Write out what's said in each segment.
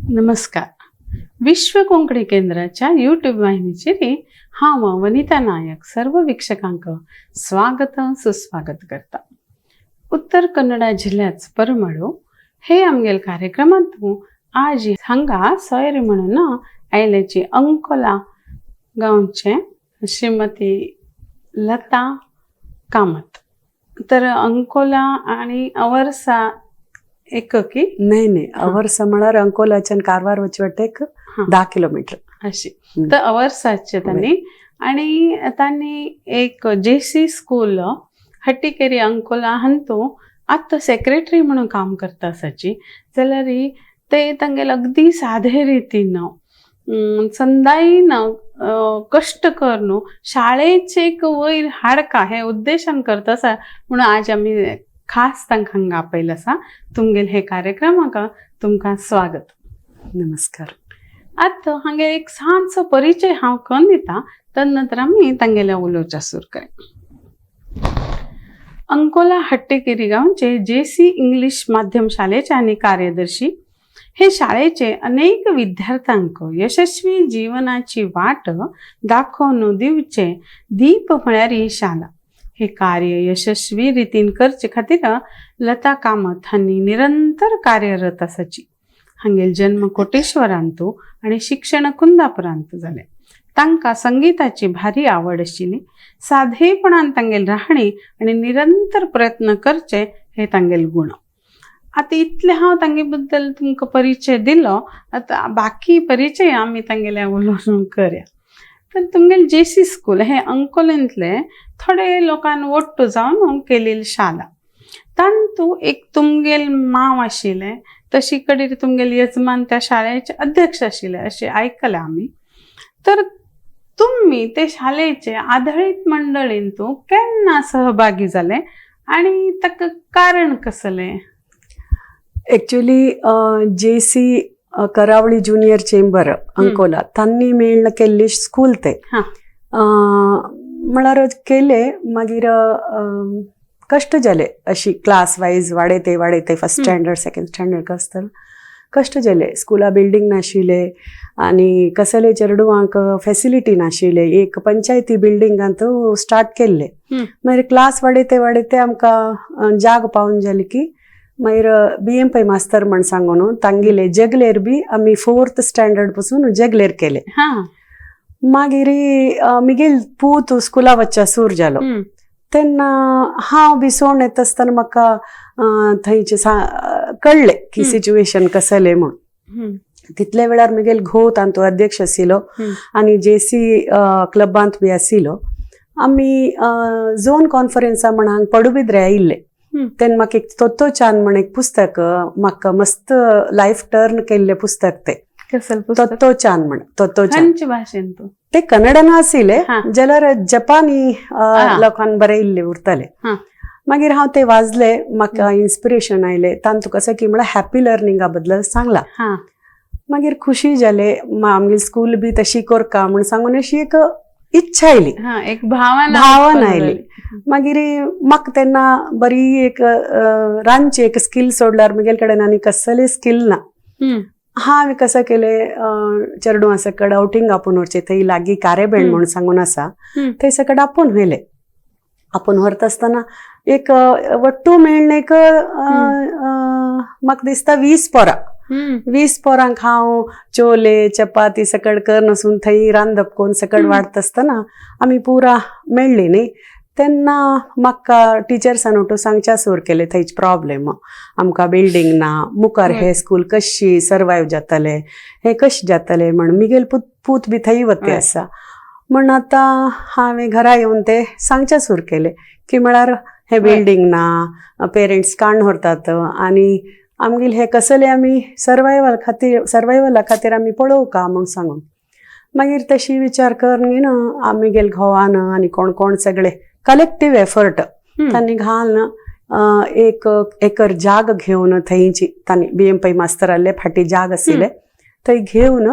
नमस्कार. विश्व कोंकणी केंद्राच्या यूट्यूब वाहिनीचेर हांव वनिता नायक सर्व वीक्षकांक स्वागत सुस्वागत करता. उत्तर कन्नडा जिल्ह्यात परमळू हे आमगेल कार्यक्रमांत आज हांगा सोयरे म्हणून आयल्याची अंकोला गांवचे श्रीमती लता कामत. तर अंकोला आणि अवर्सा एककी? नाही नाही, अवर्सा म्हळ्यार अंकोलाच्यान कारवार वचचे वाटेक 10 किलोमीटर. अशी. तर अवर्साचे त्यांनी आणि त्यांनी एक जे सी स्कूल हट्टीकेरी अंकोला हांतू आतां सेक्रेटरी म्हणून काम करता आसाची. जाल्यार ते तांगेले अगदी साधे रितीन संदाईन कश्ट करून शाळेचे एक वयर हाडका हे उद्देशान करता आसा म्हणून आज आमी खास तांकां हांगा आपयलें आसा. तुमगेले हे कार्यक्रमाक तुमकां स्वागत. नमस्कार. आतां हांगे एक ल्हानसो परिचय हांव करून दिता, तदनंतर आमी तांगेले उलोवचा सुरू कर. अंकोला हट्टेकेरी गांवचे जे सी इंग्लिश माध्यम शाळेचे आनी कार्यदर्शी हे शाळेचे अनेक विद्यार्थ्यांक यशस्वी जीवनाची वाट दाखोवन दिवचे दीप म्हळ्यार ही शाळा. हे कार्य यशस्वी रितीन करचे खातीर लता कामत हांणी निरंतर कार्यरत आसाची. हांगेल जन्म कोटेश्वरांतू आनी शिक्षण कुंदापुरांत जालें. तांकां संगीताची भारी आवड आशिल्ली. साधेपणान तांगेल राहणी आनी निरंतर प्रयत्न करचे हे तांगेल गुण. आतां इतलें हांव तांगे बद्दल तुमकां परिचय दिलो. आतां बाकी परिचय आमी तांगेल्या उलोवन करया. तर तुमगेले जे सी स्कूल हे अंकोलेंतले थोडे लोकान ಒಟ್ಟು जावन केलेली शाळा. तांतू एक तुमगेल माव आशिल्ले, तशी कडेन तुमगेले यजमान त्या शाळेचे अध्यक्ष आशिल्ले अशें आयकलां आमी. तर तुम्ही ते शाळेचे आधारीत मंडळींतू केन्ना सहभागी जाले आणि ताका कारण कसलें? Actually जे सी करावळी ज्युनियर चेंबर अंकोला तांणी मेळ्ळ केल्ली स्कूल ते. म्हळ्यार केले, मागीर कश्ट जाले अशी क्लास वायज वाडयते वाडयते, फर्स्ट स्टँडर्ड, सेकंड स्टँडर्ड कसतर कश्ट जाले. स्कुला बिल्डींग नाशिल्ले आनी कसले चेडवांक फेसिलिटी नाशिल्ले. एक पंचायती बिल्डिंगांत स्टार्ट केल्ले. मागीर क्लास वाडयते वाडयते आमकां जाग पावन जाली की मागीर बी एम पै मास्तर म्हण सांगून तांगेले जगलेर बी आमी फोर्थ स्टँडर्ड पसून जगलेर केले. मागीर मिगेल पूत स्कुला वच्चा सूर जालो. तेन्ना हांव बी सोण येता आसतना म्हाका थंयचे कळ्ळें की सिच्युएशन कसलें म्हूण. तितले वेळार मिगेल घोव तांतू अध्यक्ष आशिल्लो आनी जे सी क्लबांत बी आशिल्लो. आमी झोन कॉन्फरन्सा म्हण हांगा पडुबिद्रे आयिल्ले. तेन्ना म्हाका एक तोत्तो चान म्हण एक पुस्तक, म्हाका मस्त लायफ टर्न केल्लें पुस्तक तें. कसलें पुस्तक? तोत्तो चान म्हण, तोत्तो चान. खंयचे भाशेन तूं? ते कन्नडन आशिल्ले जाल्यार जपानी लोकान बरयल्ले उरताले. मागीर हांव ते वाजले, म्हाका इन्स्पिरेशन आयलें. तांतू कसं की म्हळ्यार हॅपी लर्निंगा बद्दल सांगला. मागीर खुशी जाले, आमगे स्कूल बी तशी करका म्हण सांगून अशी एक इच्छा आयली. हा, एक भावना भावना उत्पन्न आयली. जाली. मागीर म्हाका तेन्ना बरी एक रांदची एक स्कील सोडल्यार म्हगेले कडेन आनी कसले स्कील ना. हांवें कसं केलें, चेडवां सकड आवटींग आपोवन व्हरचें. थंय लागीं कारेबेण म्हूण सांगून आसा, थंय सकड आपोवन व्हेलें. आपोवन व्हरता आसतना एक वट्टू मेळ्ळें एक म्हाका दिसता 20 पोरां. 20 पोरांक हांव चोले चपाती सकड कर नसून थंय रांदप करून सकड वाडटा आसतना आमी पुरा मेळ्ळी न्ही. तेन्ना म्हाका टिचर्सान ओटू सांगच्या सुरू केले, थंयच प्रॉब्लेम, आमकां बिल्डींग ना, मुखार हे स्कूल कशी सर्वायव जातले, हे कशें जातले म्हण. मिगेल पूत पूत बी थंय वते आसा म्हण. आतां हांवें घरा येवन ते सांगच्या सुरू केले की म्हळ्यार हे बिल्डींग ना, पेरंट्स काण व्हरतात आनी आमगेले हे कसले आमी सर्वायवल खातीर, सर्वायवला खातीर आमी पळोवका म्हूण सांगून. मागीर तशी विचार करून न्ही आमगेले घोवान आनी कोण कोण सगळे कलेक्टीव एफर्ट तांणी घालून एक एकर जाग घेवन थंयची तांणी बी एम पै मास्तराले फाटी जाग आशिल्ले थंय घेवन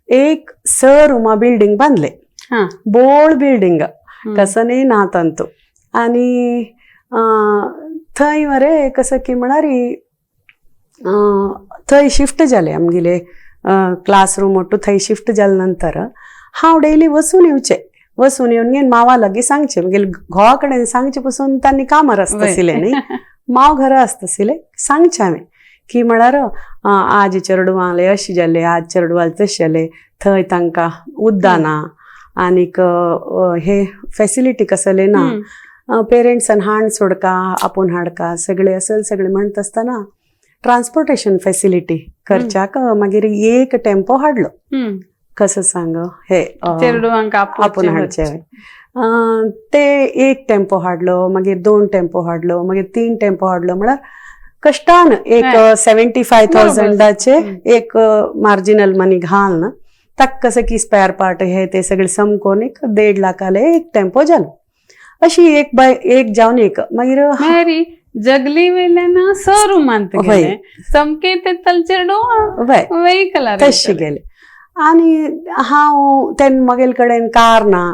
एक स रुमा बिल्डींग बांदले. बोळ बिल्डींग कसनय ना तांतू. आनी थंय मरे कसं की म्हळ्यार थंय शिफ्ट जाले आमगेले. क्लासरूम ಒಟ್ಟು थंय शिफ्ट जाले नंतर हांव डेली वचून येवचें, वचून येवन घेवन मावा लागीं सांगचें. मागीर घोवा कडेन सांगचें पसून तांणी कामार आसताशिल्लें न्ही, माव घरा आसताशिल्लें. सांगचें हांवें की म्हळ्यार आज चेडवांले अशें जालें, आज चेडवाले तशें जालें, थंय तांकां उद्दां ना आनीक हे फेसिलिटी कसले ना, पेरेंट्सान हाण सोडका आपूण हाडका सगळे असल सगळे म्हणत आसतना ट्रान्सपोर्टेशन फेसिलिटी करच्याक मागीर एक टेम्पो हाडलो. कसं सांग हे चेडवांक आपूण हाडचे. ते एक टेम्पो हाडलो, मागीर दोन टेम्पो हाडलो, मागीर तीन टेम्पो हाडलो. म्हळ्यार कश्टान एक 75,000 एक मार्जिनल मनी घालून ताका कसं की स्पेअर पार्ट हे ते सगळे समकोन एक 1.5 लाखाले एक टेम्पो जालो. अशी एक बाय एक जावन एक मागीर मेरी जगली वेल्यान स रुमांत गेले समके ते तलचेडो व्हेकलार तशें गेले. आनी हांव तेन्ना मगेल कडेन कार ना,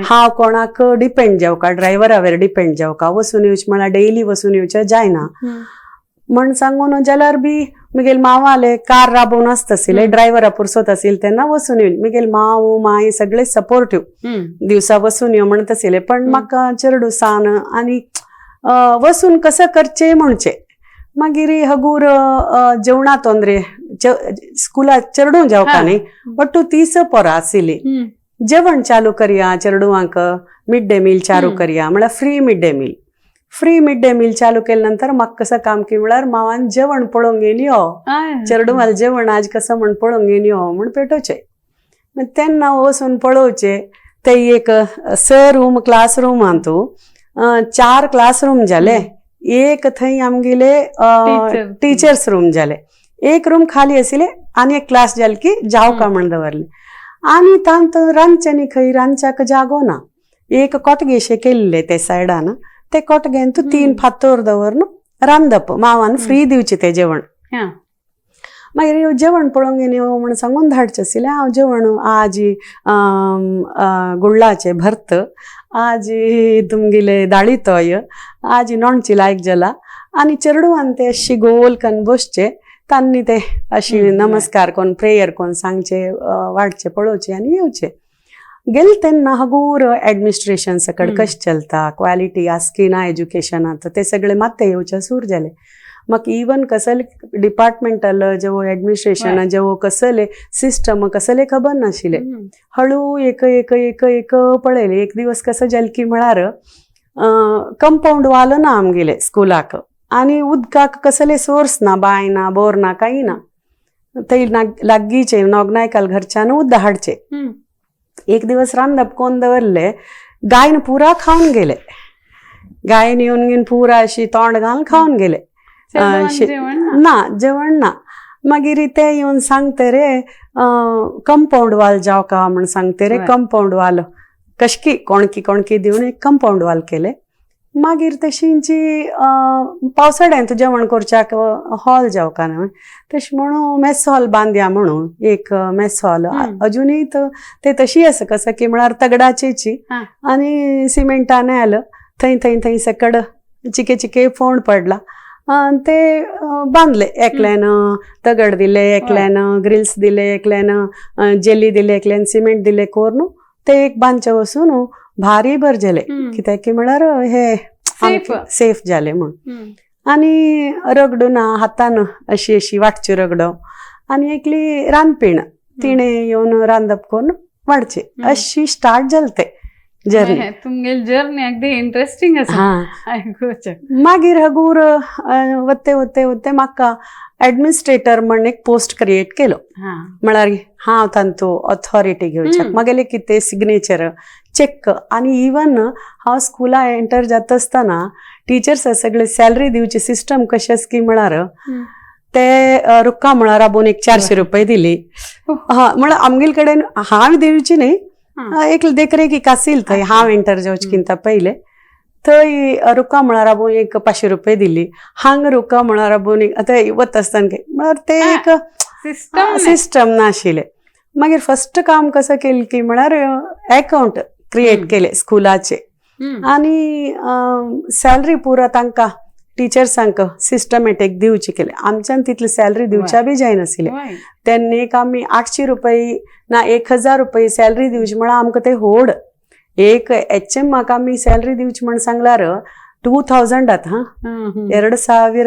हांव कोणाक डिपेंड जावका, ड्रायव्हरावेर डिपेंड जावका, वचून येवचें म्हळ्यार डेली वचून येवचें जायना म्हण सांगून जाल्यार बी मगेल मावाले कार राबोवन आसताशिल्ले, ड्रायव्हरा पुरसोत आशिल्ले तेन्ना वचून येवन मगेल माव माय सगळे सपोर्टीव दिवसा वचून यो म्हणत आशिल्ले. पण म्हाका चेडू सान आनी वचून कसं करचें म्हणचें. मागीर हगूर जेवणा तोंदरे स्कुला चेडूं जावका न्ही, ಒಟ್ಟು 30 पोरां आशिल्ली. जेवण चालू करया चेडवांक, मिड डे मील चालू करया म्हळ्यार free mid day meal. Free mid day meal चालू केले नंतर म्हाका कसं काम की म्हळ्यार मावान जेवण पळोवंक घेवन यो, चेडवाल जेवण आज कसं म्हण पळोवंक घेवन यो म्हण पेटोवचें. तेन्ना वचून पळोवचें ते एक स रूम क्लासरूमांतू 4 क्लासरूम जाले, एक थंय आमगेले टिचर्स रूम जाले, एक रूम खाली आशिल्ले आनी एक क्लास जाले की जावका म्हण दवरले. आनी तांत रांदच्यांनी खंय रांदच्याक जागो ना, एक कोटगेशे केल्ले ते सायडान, ते कोटगेन तूं 3 फातोर दवरून रांदप, मावान फ्री दिवचें तें जेवण. मागीर जेवण पळोवंक घेवन यो म्हण सांगून धाडचें आशिल्लें. हांव जेवण आज गुळ्ळाचें भर्त, आज तुमगेले दाळी तोय, आज नोणची लायक जाला. आनी चेडवान ते अशी गोल कन्न बसचे, तांणी ते अशी नमस्कार कोण प्रेयर कोण सांगचे, वाडचे पळोवचे आनी येवचे. गेले तेन्ना हगूर एडमिनिस्ट्रेशन सकड कशें चलता, क्वॉलिटी आस की ना एज्युकेशनांत, ते सगळे मात्ते येवचे सूर जाले. म्हाका इवन कसले डिपार्टमेंटल जेवो एडमिनिस्ट्रेशन जेवो कसले सिस्टम कसले खबर नाशिल्ले. हळू एक एक एक एक पळयलें. एक दिवस कसं जालें की म्हळ्यार कंपावंड वाल ना आमगेले स्कुलाक आनी उदकाक कसले सोर्स ना, बांय ना, बोर ना, कांय ना. थंय लागींचे नोगनायकाल घरच्यान उदक हाडचे. एक दिवस रांदप कोण दवरले, गायन पुरा खावन गेले. गायन येवन घेवन पुरा अशी तोंड घालून खावन गेले. ना जेवण ना. मागीर ते येवन सांगते रे कंपावंड वाल जावका म्हण सांगते रे, कंपावंड वाल कशकी कोणकी कोणकी दिवन एक कंपावंड वाल केले. मागीर तशींची पावसाळ्यांत जेवण करच्याक हॉल जावका न्हय, तशें म्हणून मेस हॉल बांदया म्हणून एक मेस हॉल अजुनूय ते तशी आसा. कसं की म्हळ्यार तगडाचेची आनी सिमेंटान आयलो थंय थंय थंय सकड चिके चिके फोंड पडला ते बांदले. एकल्यान दगड दिले, एकल्यान ग्रिल्स दिले, एकल्यान जेली दिले, एकल्यान सिमेंट दिले करून ते एक बांदचे वचून भारी बर जाले. कित्याक की म्हळ्यार हे सेफ जाले म्हूण. आनी रगडो ना हातान अशी अशी वाटची रगडो आनी एकली रांदपीण तिणें येवन रांदप करून वाडचे, अशी स्टार्ट जाले ते जर्नी. तुमगेली जर्नी अगदी इंटरेस्टिंग आसा. मागीर हगूर वते वते वते म्हाका एडमिनिस्ट्रेटर म्हण एक पोस्ट क्रिएट केलो. म्हळ्यार हांव तांतू ऑथॉरिटी घेवच्याक मागेले कितें सिग्नेचर चेक. आनी इवन हांव स्कुला एंटर जाता आसतना टिचर्स सगळे सॅलरी दिवची सिस्टम कशी आसा की म्हळ्यार ते रुक्का म्हळ्यार आबोवन एक 400 रुपये दिली. हा म्हळ्यार आमगेले कडेन हांव दिवची न्ही, एक देखरेखीक आशिल्ली थंय हांव एंटर जावचे किंता पयले थंय रुक्का म्हळ्यार आबोवन एक 500 रुपये दिली. हांगा रुक्का म्हळ्यार आबोवन आतां वता आसतना म्हळ्यार ते एक सिस्टम नाशिल्लें. मागीर फस्ट काम कसं केलें की म्हळ्यार अकावंट क्रिएट केले स्कुलाचे आनी सॅलरी पुरा तांकां टिचर्सांक सिस्टमॅटीक दिवची केले. आमच्यान तितली सॅलरी दिवच्या बी जायनाशिल्ले. तेन्ना एक आमी 800 रुपये ना 1000 रुपये सॅलरी दिवची म्हळ्यार आमकां ते होड. एक एच एम म्हाका आमी सॅलरी दिवची म्हण सांगल्यार 2000 हा, 2000.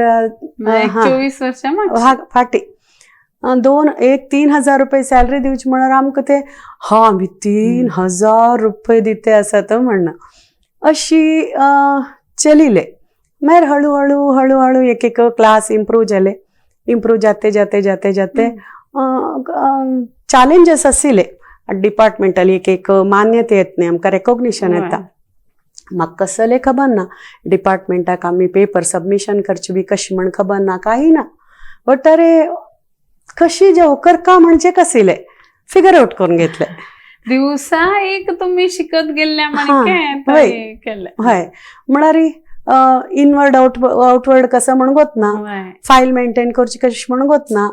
एक 24 वर्सां मागची. फाटी दोन एक 3000 रुपये सॅलरी दिवची म्हळ्यार आमकां ते हा आमी 3000 रुपये दिते आसात म्हणणं अशी चलिले. मागीर हळू हळू हळू हळू एक एक क्लास इम्प्रूव जाले. इम्प्रूव जाते जाते जाते जाते चॅलेंजेस आशिल्ले. डिपार्टमेंटल एक एक मान्यता येत न्ही, आमकां रेकोग्निशन येता. म्हाका कसलें खबर ना, डिपार्टमेंटाक आमी पेपर सबमिशन करची बी कशी म्हण खबर ना, काही ना. बट अरे कशी जे करका म्हणजे कसिले फिगर आउट करून घेतले. दिवसा एक तुम्ही शिकत गेल्ल्या म्हणजे केले. हय, म्हळ्यार इनवर्ड आउटवर्ड कसं म्हण ना, फायल मेंटेन करची कशी म्हण ना,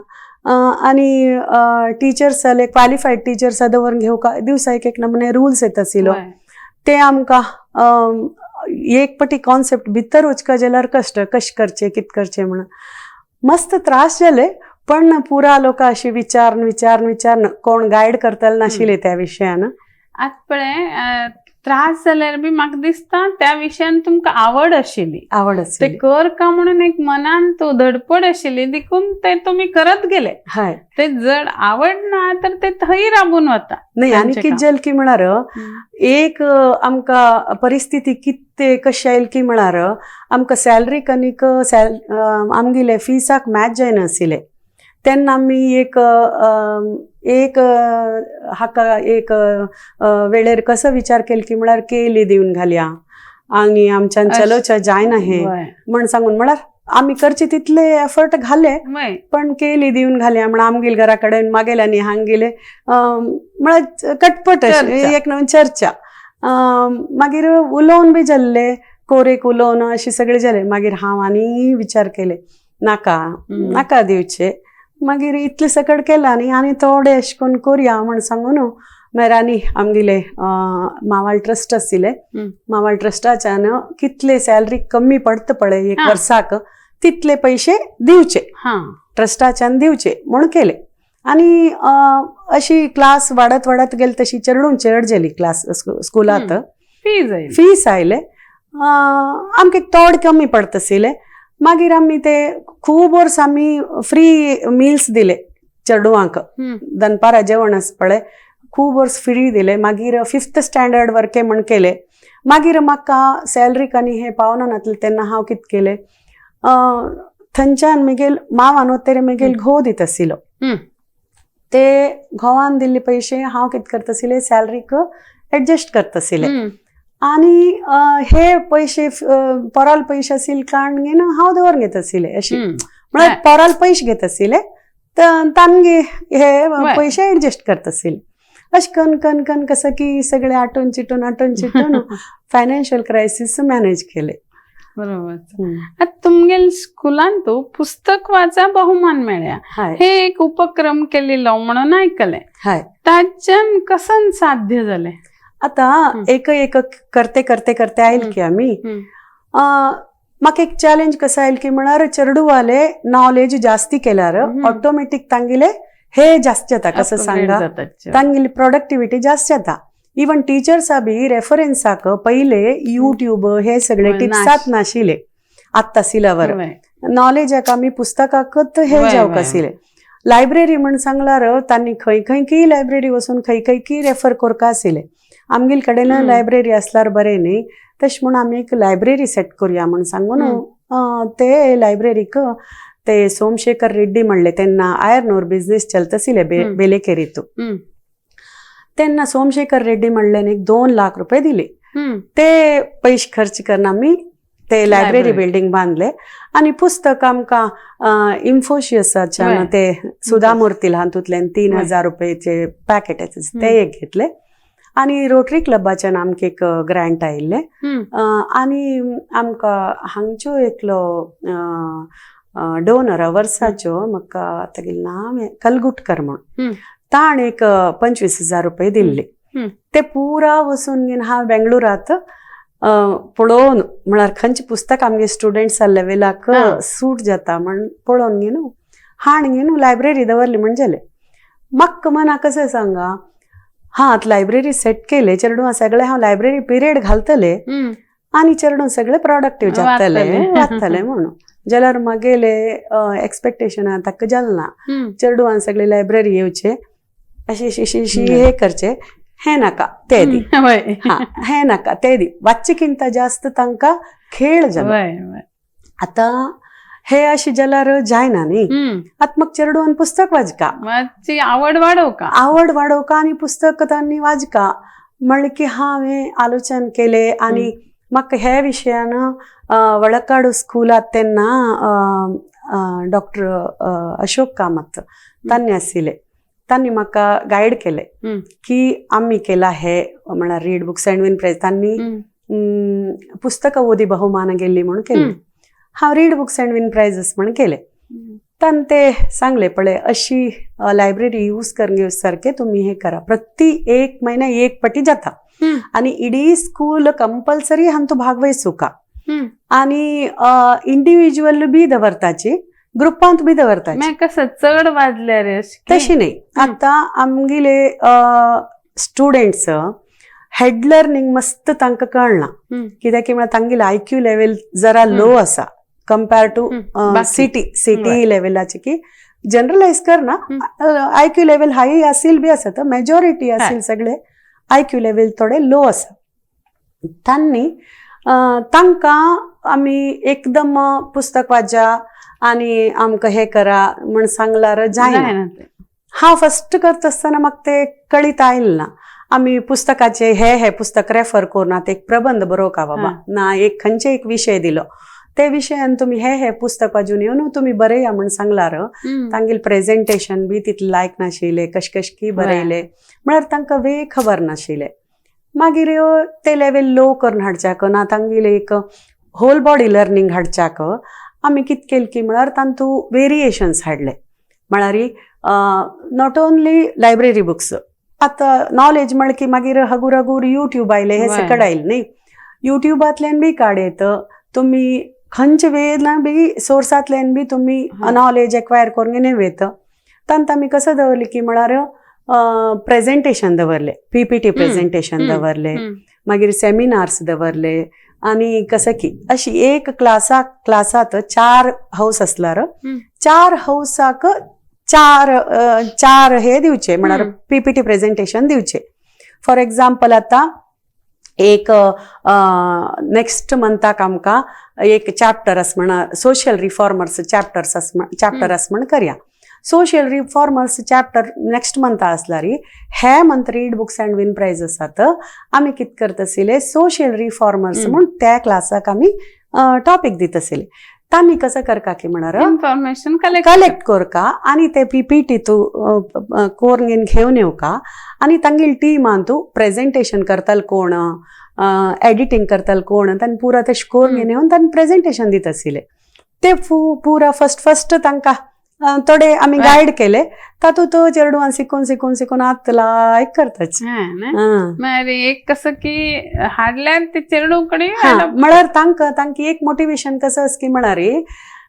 आनी टिचर्स जाले क्वालिफायड टिचर्स दवरून घेवका दिवसा एक एक नमुने रुल्स येत आशिल्लो. ते आमकां एक पटी कॉन्सेप्ट भितर वचका जाल्यार कश्ट कशें करचें कितें करचें म्हणून मस्त त्रास जाले. पण पुरा लोक अशी विचारून विचारून विचारून कोण गायड करतले नाशिल्ले त्या विशयान. आतां पळय, त्रास जाल्यार बी म्हाका दिसता त्या विशयान तुमकां आवड आशिल्ली. आवड ते आशिल्ली. कर का म्हणून एक मनान तो धडपड आशिल्ली, देखून ते तुमी करत गेले. ते जर आवड ना तर ते थंय राबून वता. नाही, आनी तांचें कितें काम. जालें की म्हळ्यार एक आमकां परिस्थिती कितें कशी आयली की म्हळ्यार आमकां सॅलरी कनीक सॅल आमगेले फिसाक मॅच जायनाशिल्ले. तेन्ना आमी एक एक हाका एक वेळेर कसो विचार केलो की म्हळ्यार केली दिवन घालया आनी आमच्यान चलोवचें जायना हें म्हण सांगून, म्हळ्यार आमी करचे तितले एफर्ट घाले, पण केली दिवन घालया म्हण आमगेले घरा कडेन मागेले आनी हांगेले म्हळ्यार कटपट अशी चर्चा. एक नवीन चर्चा. मागीर उलोवन बी जाल्ले, कोरेक उलोवन अशें सगळें जालें. मागीर हांव आनी विचार केले नाका, नाका दिवचे. मागीर इतलें सकट केलां न्ही आनी थोडे अशें करून करुया म्हण सांगून मागीर आनी आमगेले मावाळ ट्रस्ट आशिल्ले. मावाळ ट्रस्टाच्यान कितले सॅलरी कमी पडटा पळय एक वर्साक तितले पयशे दिवचे, ट्रस्टाच्यान दिवचे म्हूण केले. आनी अशी क्लास वाडत वाडत गेली तशी चेडून चड जाली क्लास स्कुलांत. फीज आयली. फीस आयले, आमकां थोडे कमी पडटा आशिल्ले. मागीर आमी ते खूब वर्स आमी फ्री मिल्स दिले चेडवांक. दनपारा जेवण आसा पळय, खूब वर्स फ्री दिले. मागीर फिफ्थ स्टँडर्ड वरके म्हण केले. मागीर म्हाका सॅलरीक आनी हें पावना नासलें तेन्ना हांव कितें केलें, थंयच्यान म्हगेल मावान वतरी म्हगेल घोव दिता आशिल्लो. ते घोवान दिल्ले पयशे हांव कितें करता आशिल्लें, सॅलरीक एडजस्ट करता आशिल्लें. आनी हे पयशे पोराल पयशे आशिल्ले कारण घेवन हांव दवर घेता आशिल्लें अशी, म्हळ्यार पोराल पयशे घेता आशिल्ले तर तांगे हे पयशे एडजस्ट करता आशिल्ले. अशें कन कन कन कसं की सगळे आटून चिटून आटून चिटून फायनान्शियल क्रायसीस मॅनेज केले. बरोबर. आतां तुमगेल स्कुलान तूं पुस्तक वाचा बहुमान मेळ्या हे एक उपक्रम केलेलो म्हणून आयकलें. ताच्यान कसन साध्य जालें? आता एक एक करते करते करते आयल की आमी म्हाका एक चॅलेंज कसं आयल की म्हळ्यार चेडवाले नॉलेज जास्ती केल्यार ऑटोमॅटीक तांगेले हे जास्त जाता. कसं Upgrade सांगा, जाता. तांगेली प्रोडक्टिविटी जास्त जाता. इवन टिचर्सा बी रेफरन्साक पयले युट्यूब हे सगळे टिप्सात नाशिल्ले, आत्तां सिलावर नॉलेजाक आमी पुस्तकाकच हे जावंक आशिल्ले. लायब्ररी म्हण सांगल्यार तांणी खंय खंय की लायब्ररी वचून खंय खंय की रेफर करपा आशिल्ले. आमगेले कडेन लायब्ररी आसल्यार बरें न्ही, तशें म्हूण आमी एक लायब्ररी सेट करुया म्हण सांगून ते लायब्ररीक ते सोमशेखर रेड्डी म्हणले, तेन्ना आयर्न ओर बिझनेस चलता आशिल्ले बेलेकेरीतू. तेन्ना सोमशेखर रेड्डी म्हणल्यान एक 2 लाख रुपये दिले. ते पयशे खर्च करून आमी ते लायब्ररी बिल्डींग बांदले. आनी पुस्तक आमकां इन्फोशियसाच्यान ते सुधामूर्ती हातूंतल्यान 3000 रुपयाचे पॅकेट येता ते एक घेतले. आनी रोटरी क्लबाच्यान आमकां एक ग्रांट आयिल्लें. आनी आमकां हांगच्यो एकलो डोनर वर्साच्यो, म्हाका तागेलें नांव कलगुटकर म्हूण, ताण एक 25,000 रुपये दिल्ले. ते पुरा वचून घेवन हांव बेंगळुरात पळोवन म्हळ्यार खंयचें पुस्तक आमगे स्टुडंट्सा लेवलाक सूट जाता म्हण पळोवन न्ही न्हू हाण न्ही न्हू लायब्ररी दवरली म्हण जालें. म्हाका मना कशें सांगा, हां आतां लायब्ररी सेट केले चेडवां सगळें हांव लायब्ररी पिरियड घालतले आनी चेडूं सगळे प्रोडक्टीव जातले वाचतले म्हणून, जाल्यार मागेले एक्सपेक्टेशन ताका जालें ना. चेडवान सगळे लायब्ररी येवचे अशी अशी अशी हे करचे, हें नाका ते दी, हां हें नाका ते दी, वाचचेकिंत जास्त तांकां खेळ जालो. आतां हे अशें जाल्यार जायना न्ही. आतां म्हाका चेडवान पुस्तक वाचका, आवड वाडोवका, आवड वाडोवका आनी पुस्तक तांणी वाचका म्हणलें की हांवें आलोचन केलें. आनी म्हाका ह्या विशयान वळकाडू स्कुलांत तेन्ना डॉक्टर अशोक कामत तांणी आशिल्ले, तांणी म्हाका गायड केलें की आमी केला हे म्हळ्यार read books and win prize. तांणी पुस्तकां ओदी बहुमान गेल्ली म्हणून केली, हांव read books and win prizes म्हण केले. तांणी ते सांगले पळय अशी लायब्ररी यूज करून घेवचे सारके तुमी हे करा, प्रति एक महिना एक पटी जाता आनी इडी स्कूल कंपल्सरी हांतू भाग वयसुका आनी इंडिविज्युअल बी दवरताची, ग्रुपांत बी दवरताची. कसं चड वाजल्यार तशी न्ही. आतां आमगेले स्टुडंट्स हेड लर्निंग मस्त तांकां कळना, कित्याक म्हळ्यार तांगेले आयक्यू लेवल जरा लो आसा कम्पेर टू सिटी सिटी लेवलाचे. की जनरलायज करना, आयक्यू लेवल हाय असेल बी आसत, मेजॉरिटी असेल सगळे आयक्यू लेवल थोडे लो आसा. तांणी तांकां आमी एकदम पुस्तक वाचा आनी आमकां हे करा म्हण सांगल्यार जायना. हांव फस्ट करता आसतना म्हाका ते कळीत आयलें ना. आमी पुस्तकाचे हे हे पुस्तक रेफर करून आतां एक प्रबंध बरोवका बाबा ना, एक खंयचे एक विशय दिलो ते विशयान तुमी हे हे पुस्तक वाजून येवन तुमी बरया म्हण सांगल्यार तांगेले प्रेजेंटेशन बी तितलें लायक नाशिल्लें, कश कश की बरयलें म्हळ्यार तांकां वे खबर नाशिल्लें. मागीर ते लेवल लो करून हाडच्याक ना तांगेले एक होल बॉडी लर्निंग हाडच्याक आमी कितें केलें की म्हळ्यार तांतू वेरिएशन्स हाडले. म्हळ्यार not only library books, आतां नॉलेज म्हळ्यार की मागीर हगूर हगूर युट्यूब आयले, हे सकड आयलें न्ही, युट्यूबांतल्यान बी काडयत तुमी खंयचे वेल्यान बी सोर्सांतल्यान बी तुमी नॉलेज एक्वायर करून घेवन वता. तांत आमी कसो दवरलें की म्हळ्यार प्रेजेंटेशन दवरले, पीपीटी प्रेजेंटेशन दवरले, मागीर सेमिनार्स दवरले. आनी कसं की अशी एक क्लासाक क्लासात 4 हाऊस आसल्यार 4 हाऊसाक चार चार हे दिवचे, म्हळ्यार पीपीटी प्रेजेंटेशन दिवचे. फॉर एग्जाम्पल आतां एक नेक्स्ट मंथाक आमकां एक चॅप्टर आसा म्हण, सोशल रिफॉर्मर्स चॅप्टर्स आसा, चॅप्टर आसा म्हण करया. सोशल रिफॉर्मर्स चॅप्टर नेक्स्ट मंथा आसल्यार हे month read books and win prize आसात. आमी कितें करता आशिल्ले सोशल रिफॉर्मर्स म्हूण त्या क्लासाक आमी टॉपीक दिता आशिल्ले. तांणी कसं करका की म्हळ्यार इन्फॉर्मेशन कलेक्ट करका आनी ते पीपीटी तूं कोरून घेवन येवका आनी तांगेले टिमान तूं प्रेजेंटेशन करताल कोण, एडिटींग करताल कोण, तांणी पुरा तशें करून येवन तांणी प्रेजेंटेशन दिता आशिल्ले. ते पुरा फस्ट फस्ट तांकां थोडे आमी गायड केले, तातूंत चेडवान शिकून शिकून शिकून आतां लायक करताच. एक कसं की हाडल्यार ते चेडू कडेन म्हळ्यार तांकां तांकां एक मोटिवेशन कसं आसा की म्हळ्यार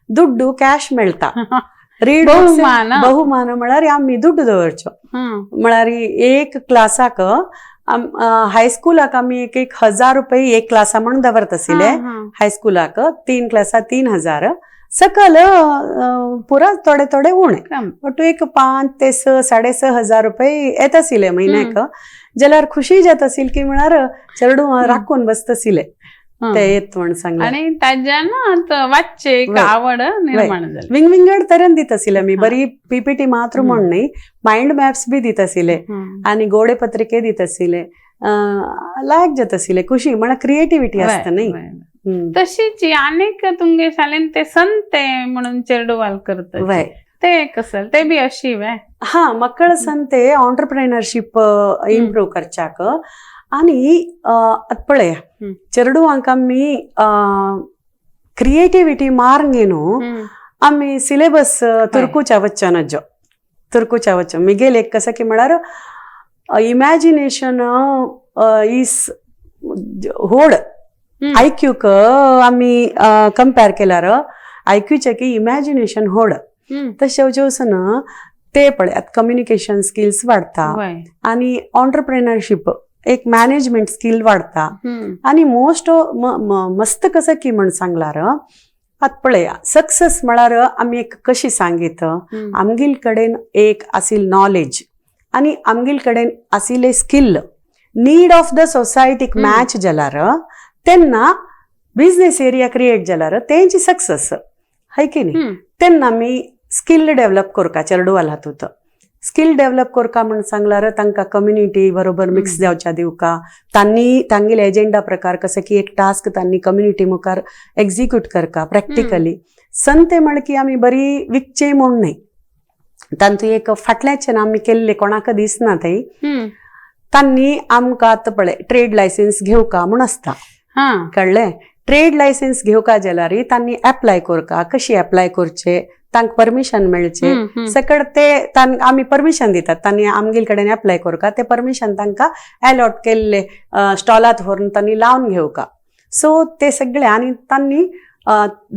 दुड्डू कॅश मेळटा, रीड बहुमान म्हळ्यार आमी दुड्डू दवरचो. म्हळ्यार एक क्लासाक हायस्कुलाक आमी एक 1000 रुपये एक क्लासा म्हणून दवरता आशिल्ले. हायस्कुलाक 3 क्लासा 3000, सकल पुरा थोडे थोडे उणे बट एक 5 ते 6 6.5 हजार रुपये येत आशिल्ले म्हयन्याक. जाल्यार खुशी जाता आशिल्ली की म्हळ्यार चेडूं राखून बसता आशिल्ले ते येत म्हण सांगलें. आनी ताज्यान वाचचे एक आवड निर्माण जाली. विंगविंगड तरेन दिता आशिल्ले आमी, बरी पीपीटी मात्र म्हण न्ही, मायंड मॅप्स बी दिता आशिल्ले आनी गोडे पत्रिके दिता आशिल्ले. लायक जाता आशिल्ले, खुशी म्हळ्यार क्रिएटिविटी आसता न्ही. तशीच अनेक तुमगे शाळेन ते संते म्हणून चेडवाल करतात ते कसं ते बी अशी वे हा मक्कळ संते ऑन्टरप्रेनरशीप इम्प्रूव करच्याक. आनी आतां पळय चेडवांक आमी क्रिएटिविटी मारंगे न्हू, आमी सिलेबस तुरकुच्या वच्चो नज्जो, तुरकुच्या वच्चो. मिगेल एक कसं की म्हळ्यार इमॅजिनेशन is होड आयक्यूक आमी कंपेर केल्यार आयक्यूचे की इमॅजिनेशन व्हड. तशें वचून ते पळय कम्युनिकेशन स्किल्स वाडता आनी ऑन्टरप्रेनरशीप एक मॅनेजमेंट स्कील वाडता. आनी मोस्ट मस्त कसं की म्हण सांगलार आतां पळया सक्सेस म्हळ्यार आमी एक कशी सांगीत, आमगेल कडेन एक आशिल्ल नॉलेज आनी आमगेल कडेन आशिल्ले स्किल नीड ऑफ the सोसायटीक match जाल्यार तेन्ना बिजनेस एरिया क्रिएट जाल्यार तेंची सक्सेस हय की न्ही. तेन्ना आमी स्किल डेव्हलप करका चेडवाल हातूंत स्किल डेव्हलप करका म्हण सांगल्यार तांकां कम्युनिटी बरोबर मिक्स जावच्या दिवका, तांणी तांगेले एजेंडा प्रकार कसं की एक टास्क तांणी कम्युनिटी मुखार एक्झिक्यूट करका प्रॅक्टिकली. संते म्हळ की आमी बरी विकचे म्हूण न्हय, तांतू एक फाटल्याच्यान आमी केल्ले कोणाक दिसना थंय. तांणी आमकां आतां पळय ट्रेड लायसन्स घेवका म्हूण आसता. कळ्ळें? ट्रेड लायसन्स घेवका जाल्यार तांणी एप्लाय करका, कशी एप्लाय करचे, तांकां परमिशन मेळचे सकड ते आमी परमिशन दितात, तांणी आमगेल कडेन एप्लाय करका, ते परमिशन तांकां एलॉट केल्ले स्टॉलात व्हरून तांणी लावन घेवका. सो ते सगळे आनी तांणी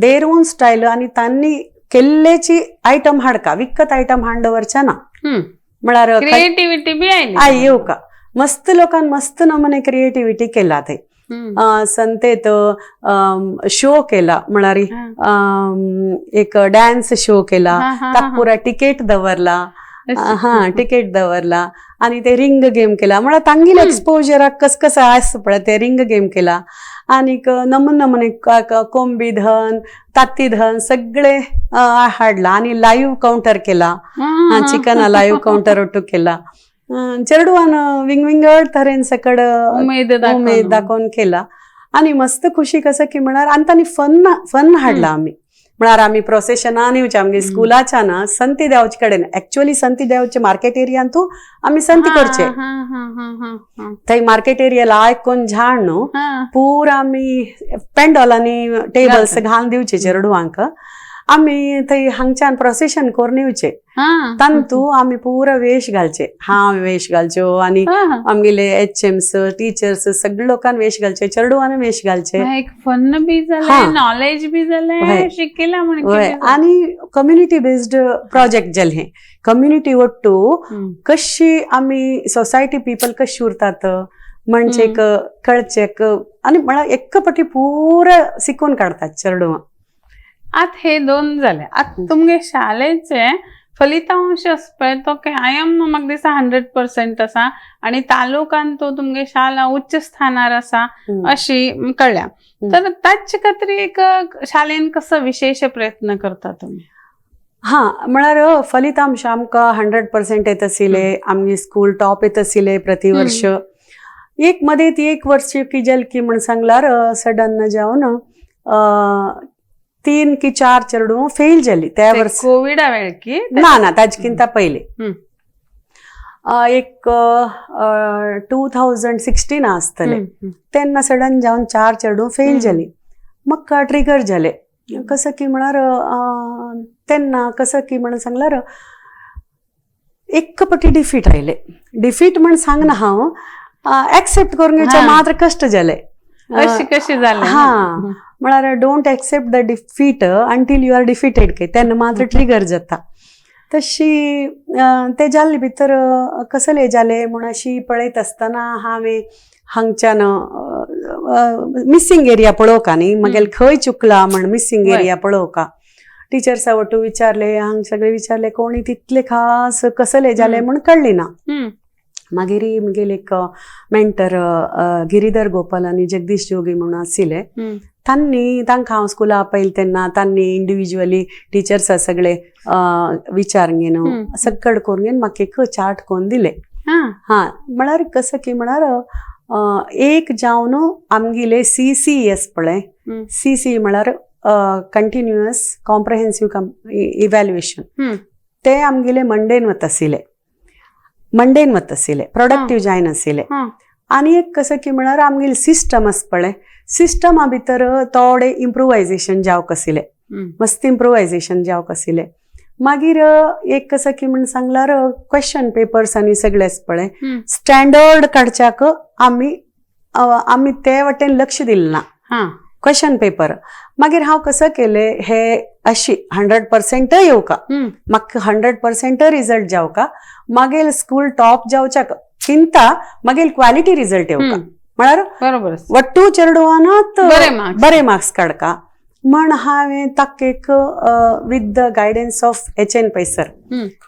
देर ओन स्टायल आनी तांणी केल्लेची आयटम हाडका, विकत आयटम हाडून दवरचे ना. म्हळ्यार क्रिएटिव्हिटी बी आयली. I येवका मस्त लोकांनी मस्त नमुने क्रिएटिव्हिटी केला ते. संतेत शो केला म्हळ्यार एक डान्स शो केला, ताका पुरा टिकेट दवरला. हा, टिकेट दवरला आनी ते रिंग गेम केला, म्हळ्यार तांगेले एक्सपोजराक कस कसं आसता पळय ते रिंग गेम केला. आनीक नमुने नमुने कोंबी धन ताती धन सगळे हाडला आनी लाईव्ह काउंटर केला, चिकन लाईव्ह काउंटर ಒಟ್ಟು केला. चेडवान विंग विंगड तरेन सकड उमेद उमेद दाखोवन केला आनी मस्त खुशी कसं की म्हळ्यार आनी तांणी फन फन हाडला. आमी म्हळ्यार आमी प्रोसेशनान येवचे आमगे स्कुलाच्या ना संती देवचे कडेन, एक्चुअली संती देवचे मार्केट एरियांतू आमी संती करचे, थंय मार्केट एरिया लायक कोण झाड न्हू, पुरा आमी पेंडॉलांनी टेबल्स घालून दिवचे चेडवांक, आमी थंय हांगच्यान प्रोसेशन करून येवचे, तांतू आमी पुरा वेश घालचे, हांव वेश घालच्यो आनी आमगेले एच एम्स टिचर्स सगळे लोकांनी वेश घालचे, चेडवांनी वेश घालचे. एक फन बी जालें, नॉलेज बी जालें, शिकला म्हण. आनी कम्युनिटी बेस्ड प्रोजेक्ट जालें हें, कम्युनिटी ಒಟ್ಟು कशी आमी सोसायटी पीपल कशी उरतात म्हणजे कळचे आनी म्हळ्यार एक पटी पुरा शिकून काडतात चेडवां. आत हे दोन जाले. आत तुमगे शाळेचे फलितांश आसा पळय तो कायम म्हाका दिसता 100% आसा आनी तालुकान तो तुमगे शाळा उच्च स्थानार आसा अशी कळ्ळ्या. तर ताचे खातीर एक शाळेन कसो विशेष प्रयत्न करता तुमी? हा, म्हळ्यार फलितांश आमकां 100% येत आशिल्ले, आमगे स्कूल टॉप येत आशिल्ले प्रतिवर्ष. एक मदें ती एक वर्स की जाल की म्हण सांगल्यार सडन जावन 3 की 4 चेडूं फेल जाली त्या वर्स. कोविडा वेळ की ना ना, ताजे पयले एक 2016 आसतले तेन्ना सडन जावन 4 चेडूं फेल जाली. म्हाका ट्रिगर जाले कसं की म्हळ्यार तेन्ना कसं की म्हण सांगल्यार एक पटी डिफीट आयले. डिफीट म्हण सांगना हांव, एक्सेप्ट करून घेवचे मात्र कश्ट जाले. कशी कशी जाले? हा, म्हळ्यार don't accept the defeat until you are defeated K तेन्ना मात्र ट्रिगर जाता. तशी ते जाल्ले भितर कसले जाले म्हूण अशी पळयत आसतना हांवें हांगच्यान मिसींग एरिया पळोवका न्ही, मागीर खंय चुकला म्हण मिसींग एरिया पळोवका. टिचर्सा वटू विचारले, हांग सगळे विचारले, कोणी तितले खास कसले जाले म्हूण कळ्ळी ना. मागीर म्हगेले एक मेंटर गिरीधर गोपाल आनी जगदीश जोगी म्हणून आशिल्ले, तांणी तांकां हांव स्कुला आपयलें तेन्ना तांणी इंडिविज्युअली टिचर्सा सगळे विचार घेवन सकड करून घेवन म्हाका एक चार्ट करून दिले. हा, म्हळ्यार कसं की म्हळ्यार एक जावन आमगेले सी सी एस पळय, सी सी म्हळ्यार कंटिन्युअस कॉम्प्रहेन्सिव्ह इव्हॅल्युएशन, ते आमगेले मंडेन वता आशिल्ले, मंडेन वता आशिल्ले, प्रोडक्टीव जायनाशिल्ले. आनी एक कसं की म्हळ्यार आमगेले सिस्टम आसा पळय, सिस्टमा भितर थोडे इम्प्रुवायजेशन जावंक आशिल्ले, मस्त इम्प्रुवायजेशन जावंक आशिल्ले. मागीर एक कसं की म्हण सांगल्यार क्वेश्चन पेपर्स आनी सगळे आसा पळय स्टँडर्ड काडच्याक आमी आमी ते वाटेन लक्ष दिलें ना. Question paper. मागीर हांव कसं केले हे अशी 100% येवका, म्हाका 100% रिजल्ट जावका, मागीर स्कूल टॉप जावच्या किंता मागीर क्वालिटी रिजल्ट येवका, म्हळ्यार बरोबर वट्टू चेडवानात बरे मार्क्स काडका म्हण हांवें ताका with the guidance of H N Pai sir,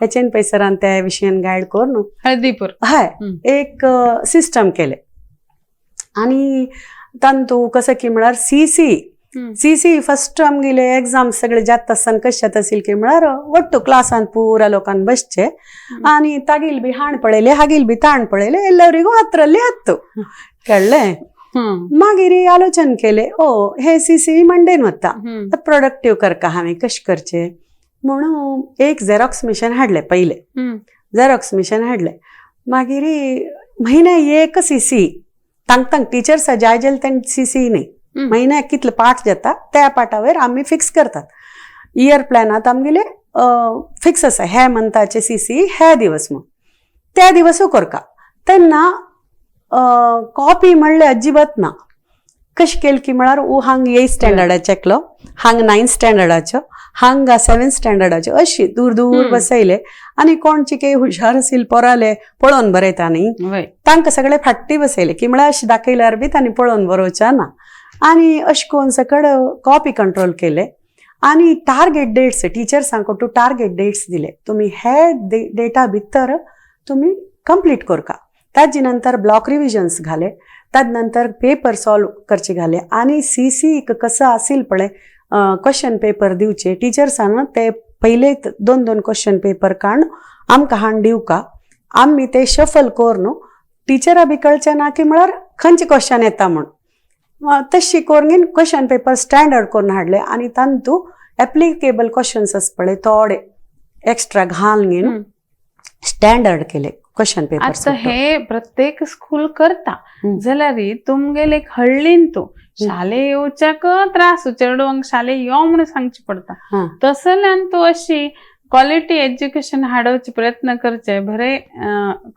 H N Pai सरान त्या विशयान गायड करून हळदीपूर हय एक सिस्टम केले. आनी तांतू कसं की म्हळ्यार सी सी सी फर्स्ट आमगेले एग्जाम सगळे जाता आसतना कशें जाता आशिल्ले की म्हळ्यार वट्टू क्लासान पुरा लोकान बसचे आनी तागेल बी हाण पळयले, हागेल बी ताण पळयले, ಎಲ್ಲರಿಗೂ हತ್ತರಲ್ಲಿ हत्तु कळ्ळें. मागीर आलोचन केले, ओ हे सी सी मंडेन वता प्रोडक्टीव करका हांवें कशें करचें म्हणून एक झेरॉक्स मिशन हाडलें, पयलें झेरॉक्स मिशन हाडलें. मागीर म्हयन्या एक सी सी तांक टिचर्स जाय जाल्यार तांकां सी सी न्ही, म्हयन्याक कितले पाठ जाता त्या पाठावयर आमी फिक्स करतात. इयर प्लॅनात आमगेले फिक्स आसा ह्या मंथाचे सी सी ह्या दिवस म्हूण, त्या दिवसू करका. तेन्ना कॉपी म्हणलें अजिबात ना. कशें केलें की म्हळ्यार ऊ हांग एट स्टँडर्डाचें एकलो, हांग 9 स्टँडर्डाचो, हांगा 7 स्टँडर्डाच्यो, अशी दूर दूर बसयले. आनी कोणची काही हुशार आशिल्ले पोराले पळोवन बरयता न्ही, तांकां सगळे फाटी बसयले की म्हळ्यार अशें दाखयल्यार बी तांणी पळोवन बरोवच्या ना. आनी अशें करून सकड कॉपी कंट्रोल केले आनी target dates टिचर्सांक two target dates दिले, तुमी हे डेटा भितर तुमी कंप्लीट करका. ताजे नंतर ब्लॉक रिविजन्स घाले, ताजे नंतर पेपर सॉल्व करचे घाले. आनी सी सी कसं आसील पळय क्वेश्चन पेपर दिवचे टिचर्सान, ते पयले 2-2 क्वेश्चन पेपर काडून आमकां हाडून दिवका, आमी ते शफल करून टिचरा बी कळचें ना की म्हळ्यार खंयचे क्वेश्चन येता म्हूण, तशी करून क्वेश्चन पेपर स्टँडर्ड करून हाडले. आनी तांतू एप्लिकेबल क्वेश्चन्स आसा पळय थोडे एक्स्ट्रा घालून स्टँडर्ड केले क्वेश्चन पेपर. आता हे प्रत्येक स्कूल करता जाल्यार तुमगेले एक हळ्ळीन तूं शाले येवच्याक त्रास, चेडवांक शाले यो म्हणून सांगचे पडटा, तसल्यान तूं अशी क्वॉलिटी एज्युकेशन हाडोवचे प्रयत्न करचे, बरे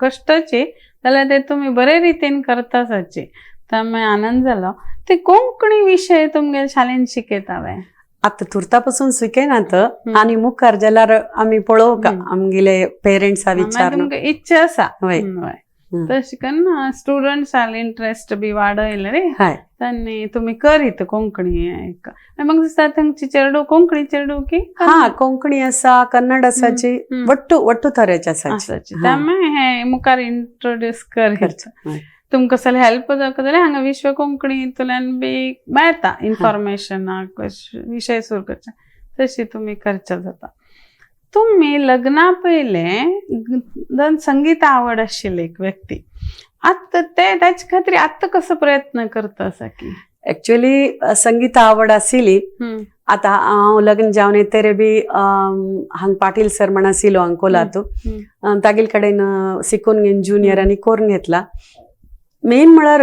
कश्टाचे जाल्यार ते तुमी बरे रितीन करता साचे त्यामुळे आनंद जालो. ते कोंकणी विशय तुमगे शाळेन शिकयता वे? आतां तुर्ता पासून शिकयनात आनी मुखार जाल्यार आमी पळोवका आमगेले पेरंट्सा विचार, तुमकां इच्छा आसा तशें करून स्टुडंट्साले इंट्रस्ट बी वाडयले रे तांणी तुमी करीत कोंकणी एक. म्हाका दिसता तांची चेडूं कोंकणी चेडूं की हा कोंकणी आसा, कन्नड आसाची, वट्टू वट्टू तरेचे आसाची, त्यामुळे हे मुखार इंट्रोड्यूस करीत. तुमकां कसले हेल्प जावका जाल्यार हांगा विश्व कोंकणी हितूंतल्यान बी मेळटा इन्फॉर्मेशन, विशय सुरू करचे तशी तुमी करचे जाता. तुमी लग्ना पयले संगीत आवड आशिल्ली एक व्यक्ती, आतां ते ताचे खातीर आतां कसो प्रयत्न करता आसा की? एक्चुअली संगीत आवड आशिल्ली. आतां हांव लग्न जावन येतरे बी हांग पाटील सर म्हण आशिल्लो अंकोलांत, तागेले कडेन शिकून घेवन ज्युनियर आनी करून घेतला. मेन म्हळ्यार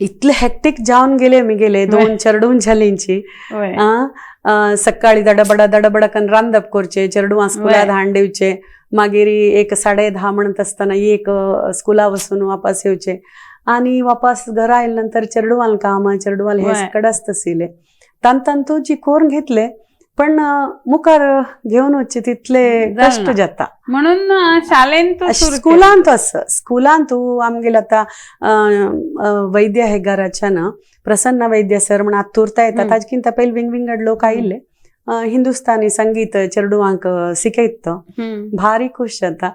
इतले हेक्टीक जावन गेले मिगेले 2 चेडूं जालींची, सकाळी दडबडा दडबडा करून रांदप करचे, चेडवां स्कुलात हाडून दिवचे, मागीर एक 10:30 म्हणत आसतना एक स्कुला वचून वापस येवचे आनी वापस घरा आयले नंतर चेडवाल काम, चेडवाल हे सकड आसता आशिल्ले. तांतू जी करून घेतले पण मुखार घेवन वचचे तितले कश्ट जाता म्हणून शाळेंत स्कुलांत आसा. स्कुलांत आमगेले आतां वैद्य हेगाराच्यान प्रसन्न वैद्य सर म्हण आतां तुर्ता येता, ताजे पयलीं विंग विंगड लोक आयिल्ले हिंदुस्तानी संगीत चेडवांक शिकयता, भारी खुश जाता.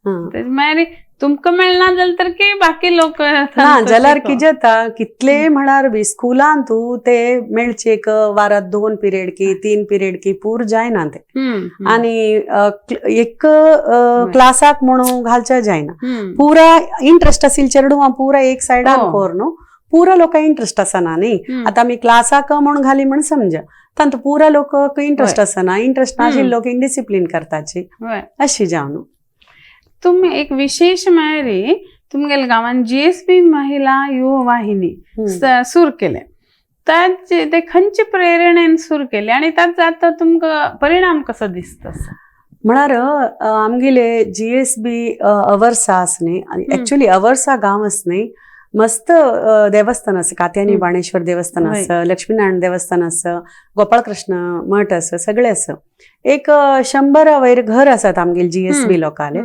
मागीर तुमकां मेळना जाल्यार तर की बाकी लोक ना जाल्यार कितें जाता कितले म्हळ्यार बी स्कुलांत ते मेळचे एक वारात 2 पिरियड की 3 पिरियड की पूर जायना ते, आनी एक क्लासाक म्हणून घालच्या जायना. पुरा इंट्रस्ट आशिल्ले चेडवां पुरा एक सायडान करून पुरा लोकांक इंट्रस्ट आसना न्ही. आतां आमी क्लासाक म्हूण घाली म्हण समजा तांतू पुरा लोक इंट्रस्ट आसना, इंट्रस्ट नाशिल्ले लोक इनडिसिप्लीन करताची अशी जावन. तुमी एक विशेष म्हळ्यार तुमगेल्या गांवान GSB महिला युवा वाहिनी सुरू केले, ताचे ते खंयचे प्रेरणेन सुरू केले आनी ताचो आतां तुमकां परिणाम कसो दिसता? म्हळ्यार आमगेले GSB अवर्सा आसा न्ही, एक्चुअली अवर्सा गांव आसा न्ही, मस्त देवस्थान आसा, कात्यायनी बाणेश्वर देवस्थान आसा, लक्ष्मीनारायण देवस्थान आसा, गोपाळकृष्ण मठ आसा, सगळे आसा. एक 100 वयर घर आसात आमगेले GSB लोकाले.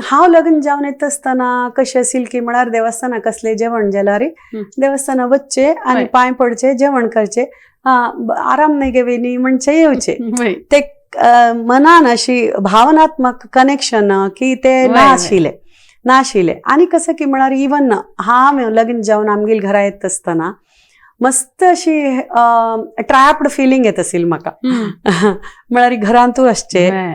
हांव लग्न जावन येता आसतना कशें आशिल्लें की म्हळ्यार देवस्थाना कसलें जेवण जाल्यार देवस्थाना वचचें आनी पांय पडचे, जेवण करचें, आराम नाही गे न्ही म्हणचे येवचें. ते मनान अशी भावनात्मक कनेक्शन की ते नाशिल्लें नाशिल्लें. आनी कसं की म्हळ्यार इवन हांव लग्न जावन आमगेले घरा येता आसतना मस्त अशी ट्रॅप्ड फिलींग येत आशिल्ली म्हाका. म्हळ्यार घरांतू आसचें,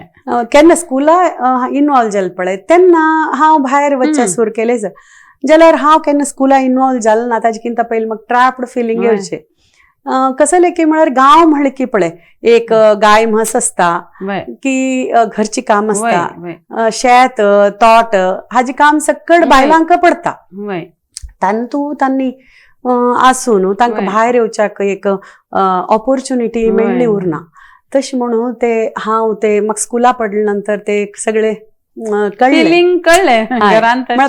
केन्ना स्कुला इनवॉल्व जालें पळय तेन्ना हांव भायर वचचें सुरू केलें जाल्यार हांव केन्ना स्कुला इनवॉल्व जालें ना ताजे किंता पयलीं म्हाका ट्रॅप्ड फिलींग येवचें. कसलें की म्हळ्यार गांव म्हणलें की पळय एक गाय म्हस आसता की घरची काम आसता, शेत तोट हाजी काम सकड बायलांक पडटा. तांतू तांणी आसून तांकां भायर येवच्याक एक ऑपॉर्च्युनिटी मेळ्ळी उरना. तशें म्हणून ते हांव ते म्हाका स्कुला पडले नंतर ते सगळे कळ्ळें कळ्ळें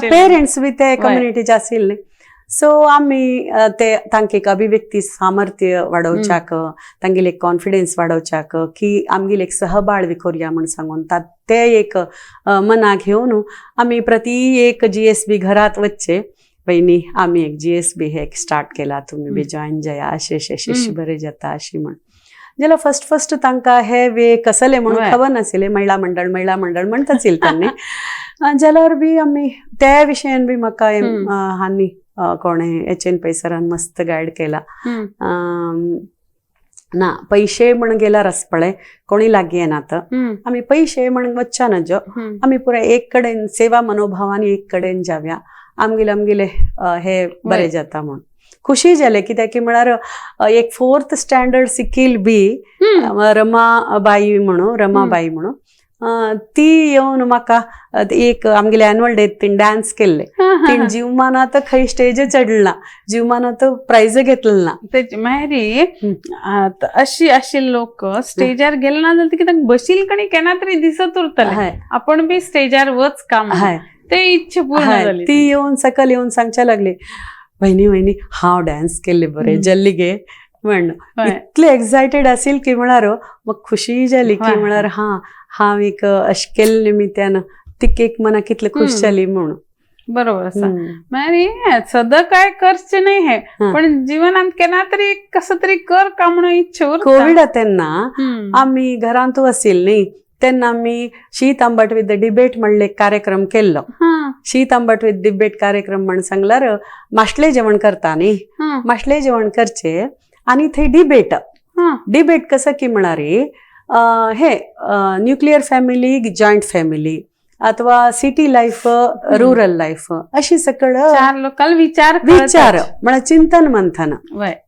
पेरंट्स बी ते कम्युनिटीचे आशिल्ले. सो आमी ते तांकां एक अभिव्यक्ती सामर्थ्य वाडोवच्याक, तांगेले एक कॉन्फिडन्स वाडोवच्याक की आमगेले एक सहबाळ करुया म्हूण सांगून ते एक मना घेवन आमी प्रति एक GSB घरात वचचे, वयनी आमी एक GSB हे एक स्टार्ट केला, तुमी बी जॉयन जाया, अशें अशें अशें बरें जाता अशें म्हण. जाल्यार फर्स्ट फर्स्ट तांकां हे वे कसले म्हणून खबर नाशिल्लें, महिळा मंडळ महिळा मंडळ म्हणटा आशिल्लें तांणी. जाल्यार बी आमी त्या विशयान बी म्हाका हांणी कोणें एच एन पै सरान मस्त गायड केला. ना पयशे म्हण गेल्यार आस पळय कोणी लागीं येनात, आमी पयशे म्हण वचच्या नजो, आमी पुराय एक कडेन सेवा मनोभावान एक कडेन जावया, आमगेले आमगेले हे बरें जाता म्हूण. खुशी जालें कित्याक की म्हळ्यार एक 4th standard सिकील बी रमाबाई म्हणून, रमाबाई म्हणून ती येवन म्हाका एक आमगेले एन्युअल डे तिणें डान्स केल्ले. तिणें जीवमानात खंय स्टेज चडलें ना, जीवमानात प्रायज घेतलें ना. मागीर अशी अशी लोक स्टेजार गेले ना जाल्यार कित्याक बशील कणी केन्ना तरी दिसत उरतले, आपण बी स्टेजार वच काम, ते इच्छा पूर्ण जाली. ती येवन सकल येवन सांगच्या लागली, वहिनी वहिनी हांव डान्स केल्ले बरें जल्ली गे म्हण. इतले एक्सायटेड आशिल्ले की म्हळ्यार म्हाका खुशी जाली की म्हळ्यार हां हांव एक अशें केल्ले निमित्यान तिका एक मनाक कितले खूश जाली म्हणून. बरोबर आसा. मागीर सदां काय करचें न्हय हें, पण जिवनांत केन्ना तरी कसो तरी कर का म्हणून इच्छा उरता. कोविडा तेन्ना आमी घरांतू आशिल्ली न्ही तेन्ना आमी शीत आंबट विथ डिबेट म्हणले एक कार्यक्रम केल्लो. शीत आंबट विथ डिबेट कार्यक्रम म्हण सांगल्यार माशले जेवण करता न्ही, माशले जेवण करचे आनी थंय डिबेट. डिबेट कसं की म्हळ्यार हे न्युक्लियर फॅमिली जॉयंट फॅमिली अथवा सिटी लायफ रुरल लायफ अशी सगळं चार लोकांना विचार विचार म्हळ्यार चिंतन मंथन.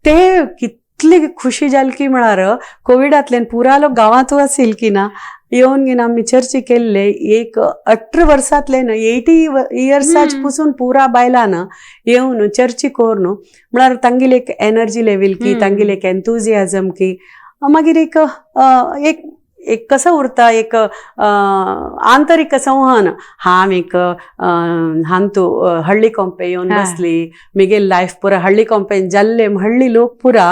ते कितली खुशी जाली की म्हळ्यार कोविडांतल्यान पुरा लोक गांवांत आशिल्ले की ना येवन घेवन आमी चर्चा केल्ले. एक 18 वर्सांतले न्हय 80 इयर्साच पसून पुरा बायलां येवन चर्चा करून म्हळ्यार तांगेली एक एनर्जी लेवल की तांगेली एक एन्थुजियाजम की मागीर एक एक एक कसं उरता एक आंतरिक संवहन. हांव एक हांतू हळ्ळी कोंपे येवन बसली, मिगेल लायफ पुरा हळ्ळी कोंपेन जाल्ले हळ्ळी लोक पुरा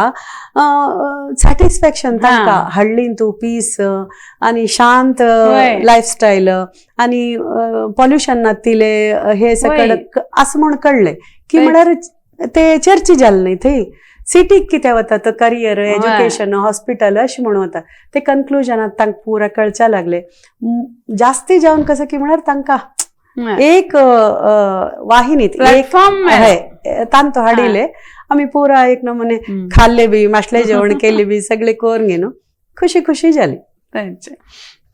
सॅटिस्फॅक्शन तांकां हळ्ळीन तूं पीस आनी शांत लायफस्टायल आनी पॉल्युशन नातिले हे सगळं असं म्हूण कळ्ळें की म्हळ्यार ते चर्ची जालें न्ही थंय. सिटीक कितें वता तर करियर एज्युकेशन हॉस्पिटल अशें म्हणून वता ते कन्क्लुजनात तांकां पुरा कळच्या लागले. जास्ती जावन कसं की म्हळ्यार तांकां एक वाहिनीत एक तांतो हाडिले आमी पुरा एक नमुने खाल्ले बी मासले जेवण केले बी सगळे करून घेवन खुशी खुशी जाली.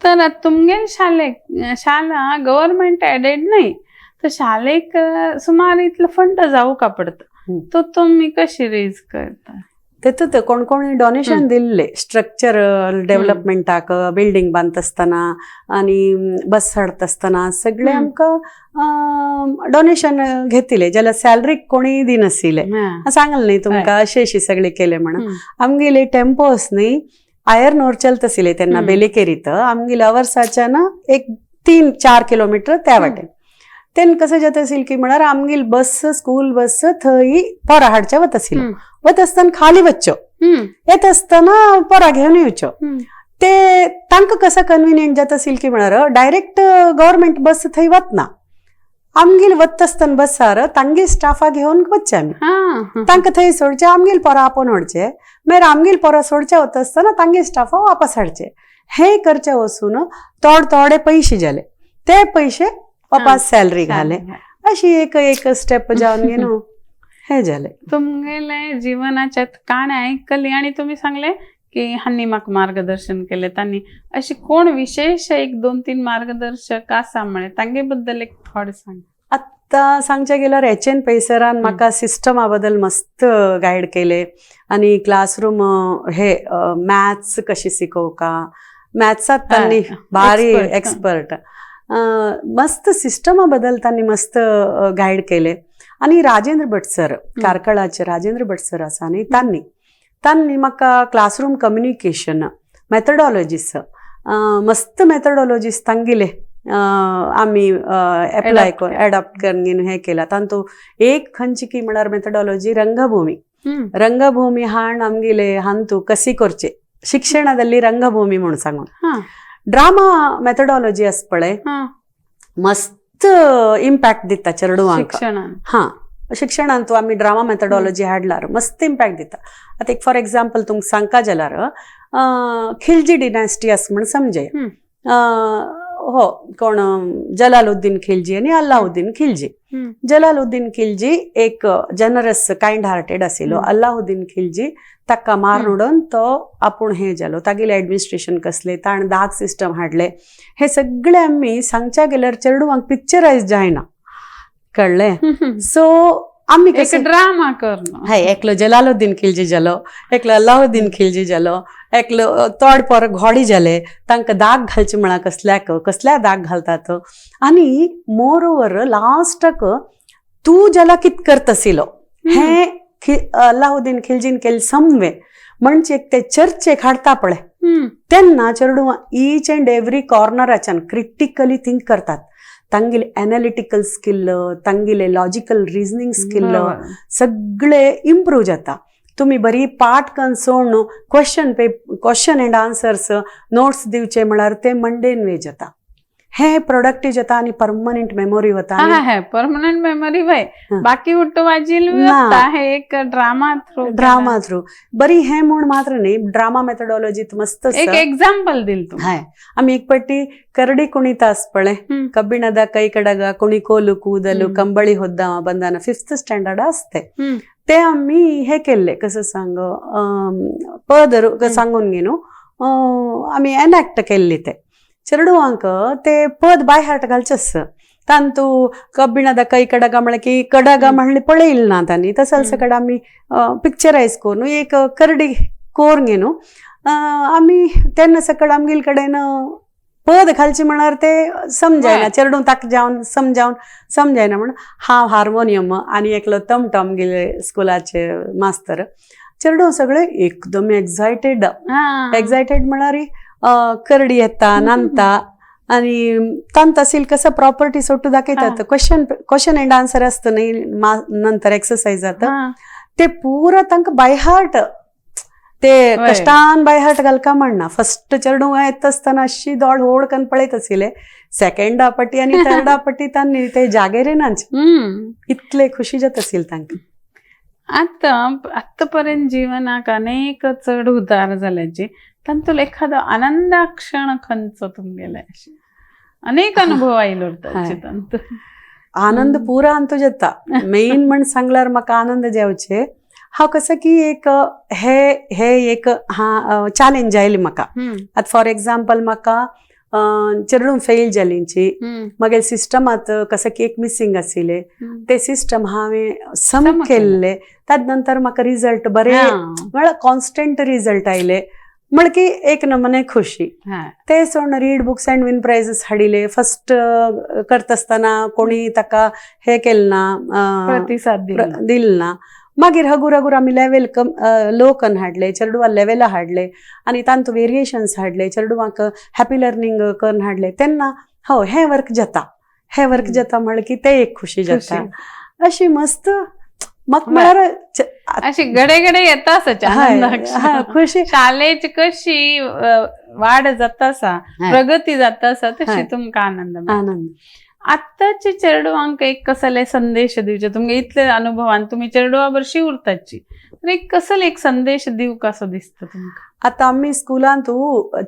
तर तुमगे शालेक शाळा गव्हर्मेंट एडेड न्हय तर शालेक सुमार इतलो फंड जावं का पडटा, तो तुम्ही कशी रेज करता? तेतूंत कोण कोणी डोनेशन दिल्ले स्ट्रक्चर डेव्हलपमेंटाक, बिल्डींग बांदता आसतना आनी बस हाडटा आसतना सगळे आमकां डोनेशन घेतिल्ले. जाल्यार सॅलरीक कोणीय दिनाशिल्ले, सांगलें न्ही तुमकां अशें अशें सगळें केलें म्हणून. आमगेले टेम्पोस न्ही आयर्न ओर चलता आशिल्ले तेन्ना बेलेकेरीत, आमगेले अवर्साच्यान एक 3-4 किलोमिटर त्या वाटेन. तेन्ना कशें जाता आशिल्लें की म्हळ्यार आमगेली बस स्कूल बस थंय पोरां हाडच्या वता आशिल्लो. वता आसतना खाली वच्च्यो, येता आसतना पोरां घेवन येवच्यो. ते तांकां कसं कन्विनियंट जाता आशिल्लें की म्हळ्यार डायरेक्ट गव्हर्मेंट बस थंय वतना आमगेली वता आसतना बसार तांगेली स्टाफा घेवन वच्चे आमी, तांकां थंय सोडचे, आमगेली पोरां आपोवन हाडचे, मागीर आमगेली पोरां सोडचे वता आसतना तांगेली स्टाफा वापस हाडचे. हे करचे वचून थोडे थोडे पयशे जाले, ते पयशे वापस सॅलरी घाले. अशी एक एक स्टेप जावन गे न्हू हे जाले. तुमगेले जीवनाच्या काणी ऐकली आणि तुम्ही सांगले की हांनी म्हाका मार्गदर्शन केले तांणी, अशी कोण विशेष एक दोन तीन मार्गदर्शक आसा म्हळे तांगे बद्दल एक थोडे सांग. आत्तां सांगचे गेल्यार एच एन पैसरान म्हाका सिस्टमा बद्दल मस्त गायड केले आनी क्लासरूम हे मॅथ्स कशी शिकोवका, मॅथ्सात तांणी भारी एक्सपर्ट, मस्त सिस्टमा बद्दल तांणी मस्त गायड केले. आनी राजेंद्र भट सर, कार्कळाचे राजेंद्र भट सर आसा न्ही, तांणी तांणी म्हाका क्लासरूम कम्युनिकेशन मेथडॉलॉजीस, मस्त मेथडॉलॉजीस तांगेले आमी एप्लाय करून एडॉप्ट करून हे केला. तांतू एक खंयची की म्हळ्यार मेथडॉलॉजी रंगभूमी. रंगभूमी हाण आमगेले हांतू कशी करचे शिक्षणाದಲ್ಲಿ ರಂಗಭೂಮಿ म्हणून सांगून ड्रामा मेथडॉलॉजी आसा पळय, मस्त इम्पॅक्ट दिता चेडवांक शिक्षणान. हां, शिक्षणांत आमी ड्रामा मेथडॉलॉजी हाडल्यार मस्त इम्पॅक्ट दिता. आतां एक फॉर एग्जाम्पल तुमकां सांगका जाल्यार खिलजी डिनॅस्टी आसा म्हण समजय, हो कोण जलालुद्दीन खिलजी आनी अल्लाउद्दीन खिलजी. जलालुद्दीन खिलजी एक जनरस कायंड हार्टेड आशिल्लो, अल्लाउद्दीन खिलजी ताका मारून उडोवन तो आपूण हे जालो, तागेलें एडमिनिस्ट्रेशन कसलें, ताणें दाग सिस्टम हाडलें. हे सगळें आमी सांगच्या गेल्यार चेडवांक पिक्चरायज जायना, कळ्ळें? सो आमी एक ड्रामा करणं. हय, एकलो जलालुद्दीन खिलजी जालो, एकलो अल्लाउद्दीन खिलजी जालो, एकलो तोड पोर घोडी जाले, तांकां दाग घालचे म्हळ्यार कसल्याक कसल्या दाग घालतात. आनी मोर ओवर लास्टाक तूं जाल्यार कित करता आशिल्लो हें अल्लाउद्दीन खिलजीन केल्लें समवे म्हणजे ते चर्चेक हाडता पळय, तेन्ना चेडवां ईच अँड एवरी कॉर्नराच्यान क्रिटिकली थिंक करतात. तांगेले एनालिटिकल स्किल, तांगेले लॉजिकल रिजनींग स्किल सगळे इम्प्रूव जाता. तुमी बरी पाठ करून सोडून क्वेश्चन अँड आन्सर्स नोट्स दिवचे म्हळ्यार ते मंडेन वे जाता, हे प्रोडक्टीव जाता आनी परमनंट मेमोरी वता. हा, परमनंट मेमोरी वय, बाकी उठ्ठ वाजील हे एक ड्रामा थ्रू, ड्रामा थ्रू बरी. हे म्हूण मात्र न्ही, ड्रामा मेथडॉलॉजीत मस्त एक एग्जाम्पल दिल तूं. हय, आमी एक पट्टी करडी कुಣಿता आस पळय, ಕಬ್ಬಿಣದ ಕೈ ಕಡಗ ಕುಣಿಕೋಲು ಕೂದಲು ಕಂಬಳಿ ಹೊದ್ದ ಬಂಧನ, फिफ्थ स्टँडर्ड आसते ते आमी हे केल्ले, कसं सांग पद सांगून गे न्हू आमी एनॅक्ट केल्ली. ते चेडवांक ते पद बाय हार्ट घालचे आसा. तांतू कब्बिणದ ಕೈ ಕಡಗ म्हळ्यार की कडग म्हणले पळयलें ना तांणी, तसो सकड आमी पिक्चरायज करून एक करडी कोर गे न्हू आमी तेन्ना सकड आमगेले कडेन पद घालचे म्हळ्यार ते समजायना, चेडूं ताका जावन समजावन समजायना म्हण हांव हार्मोनियम आनी एकलो तमटो आमगेले स्कुलाचे मास्तर, चेडूं सगळे एकदम एक्सायटेड. एक्सायटेड म्हळ्यार करडी येता नांदता आनी तांत असेल कसं प्रॉपर्टी सोटू दाखयतात, क्वेश्चन क्वेश्चन अँड आन्सर आसता न्ही, नंतर एक्सरसाइज जाता, ते पुरा तांकां बाय हार्ट, ते कश्टान बाय हार्ट घालका म्हणना. फर्स्ट चेडूं येता आसतना अशी दोळ होड करून पळयत आशिल्ले, सेकंडा पट्टी आनी थर्डा पट्टी तांणी ते जागेर नाच, इतले खुशी जाता आशिल्ले तांकां. आतां आतापर्यंत जीवनाक अनेक चड उतार जाल्याचे तांतूल एखादो आनंदा क्षण खंयचो तुमगेले, अशे अनेक अनुभव आयलो तांतूल. आनंद पुरा अंतू जाता. मेन म्हण सांगल्यार म्हाका आनंद जेवचे हांव कसं की एक हे हे एक हा चॅलेंज आयली म्हाका. आतां फॉर एग्जाम्पल म्हाका चेडूं फेल जालींची, मागीर सिस्टमात कसं की एक मिसिंग आशिल्लें, ते सिस्टम हांवें सम केल्ले, ताजे नंतर म्हाका रिजल्ट बरे म्हळ्यार कॉन्स्टंट रिजल्ट आयले, म्हळ की एक नमने खुशी. ते सोडून read books and win prizes हाडिले, फर्स्ट करता आसतना कोणी ताका हे केलें ना, प्रतिसाद दिल ना, मागीर हगूर हगूर आमी लेवल कम लो करून हाडले, चेडवां लेवला हाडले आनी तांतू वेरिएशन्स हाडले, चेडवांक हॅपी लर्नींग करून हाडले, तेन्ना हो हें वर्क जाता. हे वर्क जाता म्हळ्यार की ते एक खुशी जाता अशी मस्त म्हाका म्हळ्यार अशी गडे गडे येता खुशी. शाळेची कशी वाढ जाता आसा, प्रगती जाता आसा, तशी तुमकां आनंद आनंद. आत्ताचे चेडवांक एक कसले संदेश दिवचे तुमगे इतले अनुभवान तुमी चेडवा बरशी उरताची तर एक कसले एक संदेश दिवंक कसो दिसता तुमकां? आतां आमी स्कुलांत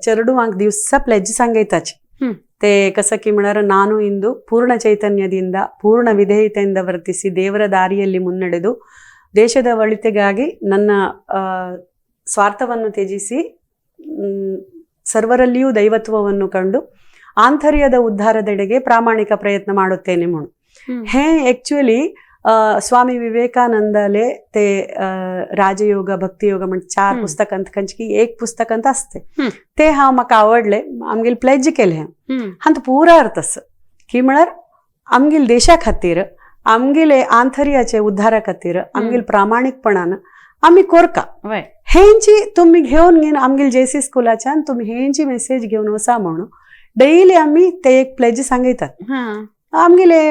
चेडवांक दिवसा प्लेज सांगयताची. ते कसं की म्हळ्यार ನಾನು ಇಂದು ಪೂರ್ಣ ಚೈತನ್ಯದಿಂದ ಪೂರ್ಣ ವಿಧೇಯತೆಯಿಂದ ವರ್ತಿಸಿ ದೇವರ ದಾರಿಯಲ್ಲಿ ಮುನ್ನಡೆದು ದೇಶದ ಒಳಿತಿಗಾಗಿ ನನ್ನ ಸ್ವಾರ್ಥವನ್ನು ತ್ಯಜಿಸಿ ಸರ್ವರಲ್ಲಿಯೂ ದೈವತ್ವವನ್ನು ಕಂಡು ಆಂತರ್ಯದ ಉದ್ಧಾರದೆಡೆಗೆ ಪ್ರಾಮಾಣಿಕ ಪ್ರಯತ್ನ ಮಾಡುತ್ತೇನೆ म्हणून. हे ॲक्च्युअली स्वामी विवेकानंदाले ते राजयोग भक्तियोग म्हणजे 4 पुस्तकांत खंयची एक पुस्तकांत असते ते हांव म्हाका आवडले आमगेले प्लेज केले. हांत पुरा अर्थ आसा की म्हळ्यार आमगेले देशा खातीर आमगेले आंतर्याचे उद्धारा खातीर आमगेले प्रामाणीकपणान आमी कोरका हेंची तुमी घेवन घेवन आमगेले जेसी स्कुलाच्यान तुमी हेंची मेसेज घेवन वसा म्हणून डेली आमी ते एक प्लेज सांगयतात. आमगेले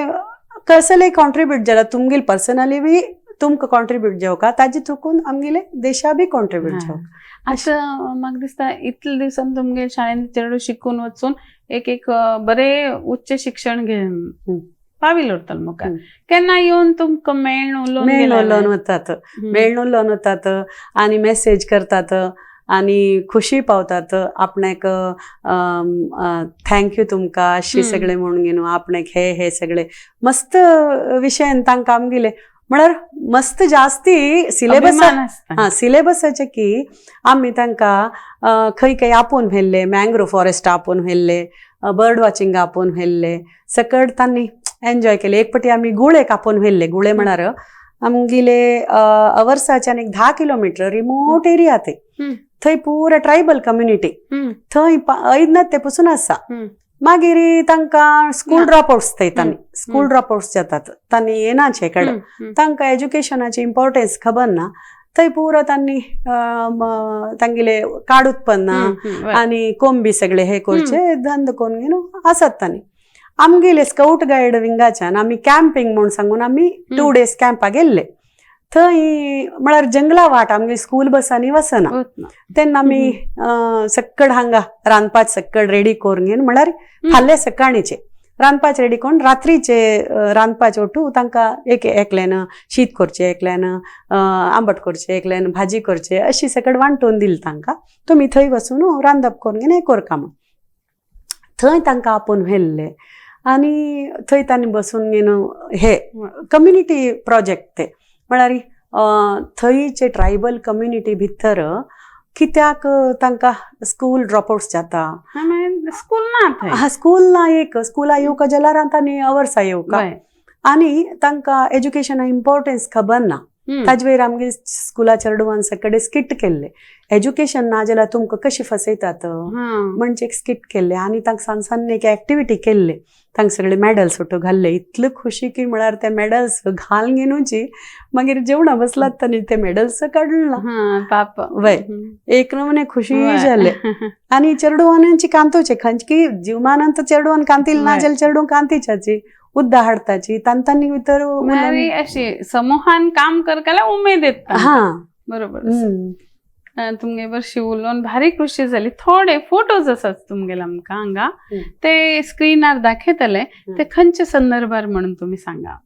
कसले कॉन्ट्रीब्यूट जाला तुमगेले पर्सनली बी तुमकां कॉन्ट्रीब्यूट जावका ताजे चुकून आमगेले देशा बी कॉन्ट्रीब्यूट जावका. आतां म्हाका दिसता इतले दिवसान तुमगे शाळेंत चेडूं शिकून वचून एक एक बरे उच्च शिक्षण घेवन पाविल उरतलो मुखार केन्ना येवन तुमकां मेळून उलोवन मेळून वतात, मेळून उलोवन वतात आनी मेसेज करतात आनी खुशी पावतात आपणाक thank you तुमकां अशी सगळे म्हणून घेवन आपणाक हे हे सगळे मस्त विशयान तांकां आमगेले म्हळ्यार मस्त जास्ती सिलेबस हा सिलेबसाचे की आमी तांकां खंय खंय आपोवन व्हेल्ले, मँग्रोव फॉरेस्ट आपोवन व्हेल्ले, बर्ड वॉचिंग आपोवन व्हेल्ले, सकट तांणी एन्जॉय केले. एक पटी आमी गुळे कापोवन व्हेल्ले. गुळे म्हळ्यार आमगेले अवर्साच्यान एक 10 किलोमिटर रिमोट एरिया ते थंय पुरा ट्रायबल कम्युनिटी थंय ऐदनात ते पसून आसा. मागीर तांकां स्कूल ड्रॉप आवट्स थंय तांणी स्कूल ड्रॉप आवट्स जातात तांणी येनाचे कडेन तांकां एज्युकेशनाची इम्पॉर्टन्स खबर ना. थंय पुरो तांणी तांगेले काड उत्पन्न आनी कोंबी सगळे हे करचे धंद करून घेवन आसात तांणी. आमगेले स्काउट गायड विंगाच्यान आमी कॅम्पिंग म्हूण सांगून आमी 2 डेज कॅम्पाक गेल्ले. थंय म्हळ्यार जंगला वाट आमगे स्कूल बसांनी वचना तेन्ना आमी सक्कड हांगा रांदपाक सक्कड रेडी करून घेवन म्हळ्यार फाल्यां सकाळीचे रांदपाक रेडी करून रात्रीचे रांदपाचे ओटू तांकां एक एकल्यान शीत करचें, एकल्यान आंबट करचें, एकल्यान भाजी करचें अशी सकड वांटून दिली तांकां. तुमी थंय वचून रांदप करून घेवन हें करका म्हूण थंय तांकां आपोवन व्हेल्ले आनी थंय तांणी बसून घेवन हे कम्युनिटी प्रोजेक्ट ते म्हळ्यार थंयचे ट्रायबल कम्युनिटी भितर कित्याक तांकां स्कूल ड्रॉपआवट्स जाता, स्कूल ना, हा स्कूल ना, एक स्कुला येवका जाल्यार तांणी अवर्सा येवका आनी तांकां एज्युकेशना इम्पॉर्टन्स खबर ना. ताजे वयर आमगे स्कुला चेडवान सगळे स्किट केल्ले एज्युकेशन ना जाल्यार तुमकां कशी फसयतात म्हणजे एक स्किट केल्ले आनी तांकां सान सान एक एक्टिविटी केल्ले. तांकां सगळे मॅडल्स ओटो घाल्ले. इतले खुशी की म्हळ्यार ते मॅडल्स घाल घेवनूची मागीर जेवणा बसलात तांणी ते मॅडल्स काडला पाप वय एक नमूने खुशी जाले. आनी चेडवानांची कांतोचे खंयची की जीवमानांत चेडवान कांतील ना जाल्यार चेडूं कांतीच्याची उद्दा हाडताची तांनी भितर अशी समूहान काम करकाला उमेद येता. हा बरोबर. तुमगे बरशी उलोवन भारी खुशी जाली. थोडे फोटोज आसात तुमगेले आमकां हांगा ते स्क्रिनार दाखयतले ते खंयचे संदर्भार म्हणून तुमी सांगा.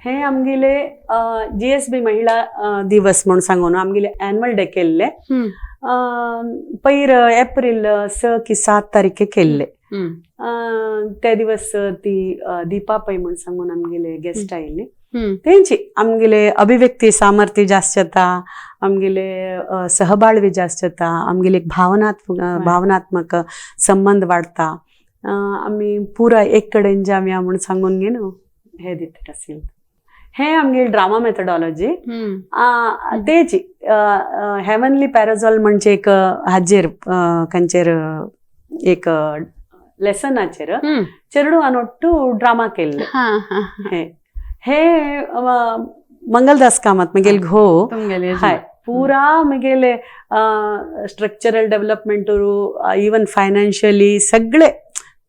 हे आमगेले GSB महिला दिवस म्हणून सांगून आमगेले एन्युअल डे केल्ले पयर एप्रील 6 की 7 तारखे केल्ले. ते दिवस ती दीपा पै म्हूण सांगून आमगेले गेस्ट आयिल्ली. तेंची आमगेले अभिव्यक्ती सामर्थ्य जास्त जाता, आमगेले सहबाळवी जास्त जाता, आमगेले एक भावनात्मक संबंद वाडटा. आमी पुरा एक कडेन जावया म्हूण सांगून घेवन हे दितात आशिल्ले. हे आमगे ड्रामा मेथडॉलॉजी तेची हेवनली पॅराझॉल म्हणजे एक हाजेर खंयचेर एक लेसनाचेर चेडवान ಒಟ್ಟು ड्रामा केल्ले. हे मंगलदास कामत मगेल घो हाय पुरा मगेले स्ट्रक्चरल डेव्हलपमेंट इवन फायनान्शियली सगळे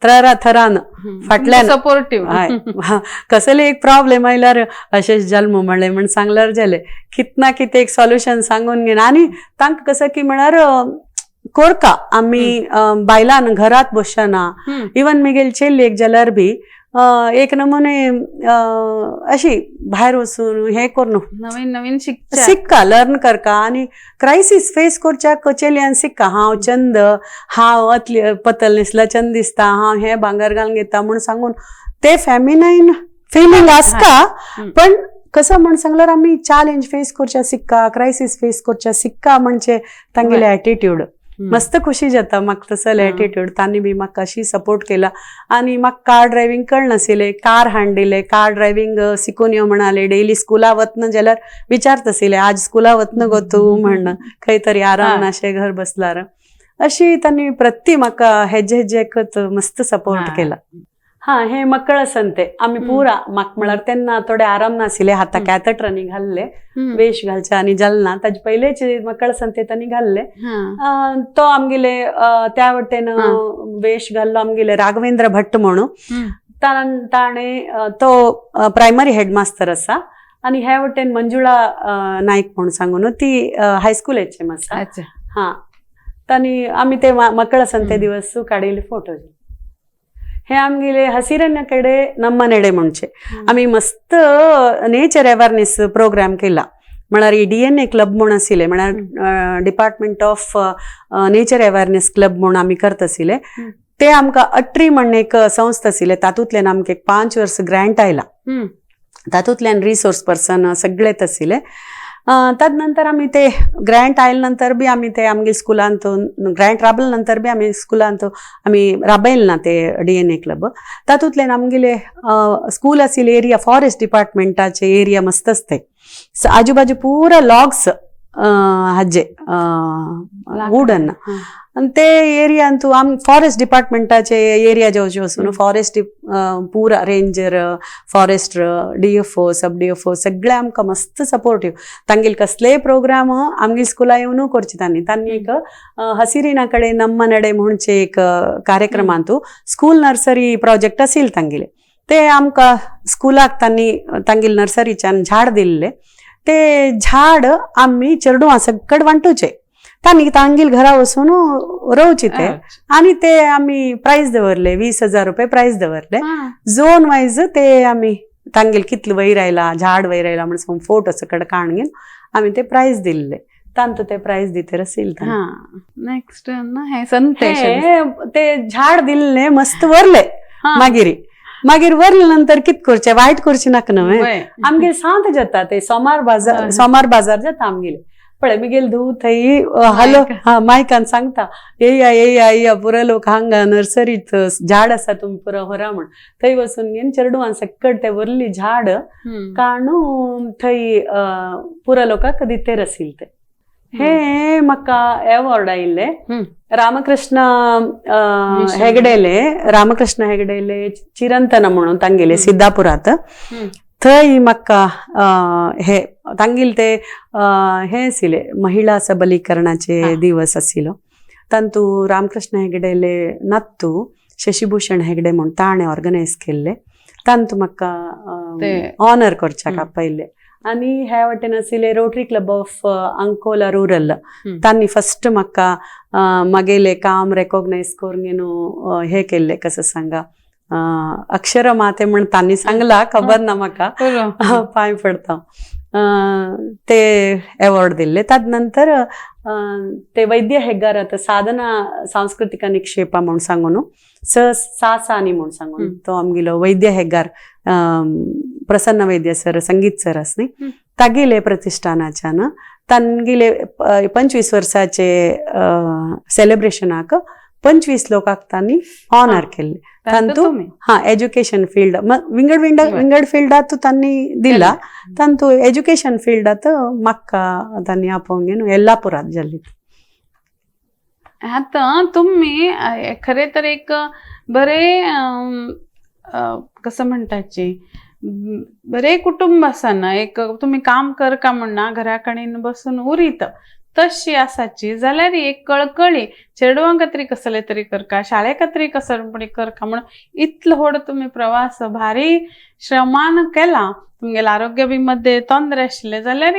थरा थरान फाटल्यान. सपोर्टिव्ह. हय. कसले एक प्रॉब्लेम आयल्यार अशेंच जल्म म्हणलें म्हण सांगल्यार जालें, कित ना कितें एक सॉल्युशन सांगून घेवन. आनी तांकां कसं की म्हळ्यार कोरका आमी बायलान घरात बसना. इवन मिगेल चेल्ली एक जाल्यार बी एक नमुने अशी भायर वचून हे करून नवीन नवीन शिकच्या. सिक्का लर्न करका आनी क्रायसीस फेस करच्याक चेलयान सिक्का, हांव चंद, हांव अतली पतल न्हेसला चंद दिसता, हांव हे भांगर घालून घेता म्हूण सांगून ते फेमिनायन फिलिंग आसता. पण कसं म्हण सांगल्यार आमी चॅलेंज फेस करच्या सिक्का, क्रायसीस फेस करच्या सिक्का म्हणजे तांगेले एटिट्यूड मस्त खुशी जाता म्हाका तसले एटिट्यूड. तांणी बी म्हाका अशी सपोर्ट केला. आनी म्हाका कार ड्रायव्हिंग कळनाशिल्लें, कार हाडिल्लें, कार ड्रायव्हिंग शिकून यो म्हणाले. डेली स्कुला वतना जाल्यार विचारताशिल्ले, आज स्कुला वतना गो तूं म्हण, खंय तरी आराम नाशे घर बसलार. अशी तांणी प्रति म्हाका हेजे हेजेकच मस्त सपोर्ट केला. हा, हे मकळ संते आमी पुरा म्हाका म्हळ्यार तेन्ना थोडे आराम नाशिल्ले, हाता कॅथेटरांनी घाल्ले वेश घालचे आनी जालना ताजे पयलेच मकळ संते तांणी घाल्ले. तो आमगेले त्या वटेन वेश घाल्लो आमगेले राघवेंद्र भट्ट म्हणून, ताणे तो प्रायमरी हेडमास्तर आसा. आनी ह्या वटेन मंजुळा नायक म्हूण सांगून ती हायस्कूल एच एम आसा. हा, तांणी आमी ते मकळ संते दिवस काडिल्ले फोटो. हे आमगेले हसिरನ್ನ कडे ನಮ್ಮ ನೆಡೆ ಮುಂಚೆ आमी मस्त नेचर अवेअरनेस प्रोग्राम केला. म्हळ्यार DNA club म्हूण आशिल्ले, म्हळ्यार department of nature awareness club म्हूण आमी करत आशिल्ले. ते आमकां अट्री म्हण एक संस्था आशिल्ले, तातूंतल्यान आमकां एक 5 वर्स ग्रँट आयला. तातूंतल्यान रिसोर्स पर्सन सगळेच आशिल्ले. तद नंतर आमी ते ग्रँट आयले नंतर बी आमी ते आमगे स्कुलांत ग्रँट राबले नंतर बी आमी स्कुलांत आमी राबयले ना ते DNA club. तातूंतल्यान आमगेले स्कूल आशिल्ले एरिया फॉरेस्ट डिपार्टमेंटाचे एरिया मस्त आसते, आजूबाजू पुरा लॉग्स हाजे वुडन. आनी ते एरियांत आम फॉरेस्ट डिपार्टमेंटाचे एरिया जेवचे वचून फॉरेस्ट पुरा ranger, forester, DFO, sub DFO सगळे आमकां मस्त सपोर्टीव. तांगेले कसलेय प्रोग्राम आमगे स्कुला येवन करचे तांणी. तांणी एक हसिरिना कडेन ನಮ್ಮ नडे म्हणचे एक कार्यक्रमांतू स्कूल नर्सरी प्रोजेक्ट आशिल्ले तांगेले, ते आमकां स्कुलाक तांणी तांगेले नर्सरीच्यान झाड दिल्ले. ते झाड आमी चेडवां सगळे वांटूचे, तांणी तांगेल घरा वचून रोवचे ते. आनी ते आमी प्रायज दवरले, 20,000 रुपये प्रायज दवरले. झोन वायज ते आमी तांगेल कितले वयर आयला झाड वयर आयला म्हण फोटो सकट काडून घेवन आमी ते प्रायज दिल्ले. तांतू ते प्रायज दितर आशिल्ले. नेक्स्ट हे संते ते झाड दिल्ले मस्त वरले. मागीर मागीर वरले नंतर कित करचे, वायट करचे नाका न्हय. आमगेर सांत जाता ते सोमार बाजार, सोमार बाजार जाता आमगेले. पळय मिगेल धूव थंय हॅलो हा मायकान सांगता, येया येया येया पुरो लोक हांगा नर्सरीत झाड आसा तुमी पुरो व्हरा म्हण. थंय वचून घेवन चेडवान सकट ते व्हरली झाड काणू थंय पुरो लोकांक दितेर आशिल्ले ते. हे म्हाका एवॉर्ड आयिल्ले रामकृष्ण हेगडेले, रामकृष्ण हेगडेले चिरंतन म्हणून तांगेले सिद्धापुरात. थंय म्हाका हे तांगेले ते हे आशिल्ले महिला सबलीकरणाचे दिवस आशिल्लो. तांतू रामकृष्ण हेगडेले नात्तू शशिभूषण हेगडे म्हूण ताणें ऑर्गनायज केल्ले. तांतू म्हाका ऑनर करच्याक आपयल्ले. आनी ह्या वाटेन आशिल्ले Rotary Club of Ankola rural, तांणी फस्ट म्हाका मागेले काम रेकॉग्नायज करून घेवन हे केल्ले, कसं सांगा अक्षर माते म्हण तांणी सांगला, खबर ना म्हाका, पांय पडता ते अवॉर्ड दिल्ले. तद नंतर ते वैद्य हेग्गार आतां साधना सांस्कृतिक निक्षेप म्हूण सांगून स सासानी म्हूण सांगून तो आमगेलो वैद्य हेग्गार प्रसन्न वैद्य सर संगीत सर आस न्ही, तागेले प्रतिष्ठानाच्यान तांगेले 25 वर्साचे सेलिब्रेशनाक 25 लोकांक तांणी ऑनर केल्ले. तांतू हा एज्युकेशन फिल्ड विंगड विंगड विंगड फिल्डांत तांणी दिला. तांतू एज्युकेशन फिल्डांत म्हाका तांणी आपोवन घेवन येल्लापुरांत जाल्ली. आता तुम्ही खरे तर एक बरे कसं म्हणताची बरे कुटुंब आसा ना, एक तुम्ही काम कर का म्हणना घराकडेन बसून उरीत तशी आसाची जाल्यार एक कळकळी चेडवां खातीर कसले तरी करका, शाळे खातीर कसले करका म्हणून इतलो व्हड तुमी प्रवास भारी श्रमान केला. तुमगेलें आरोग्य बी मध्ये तोंदरे आशिल्लें जाल्यार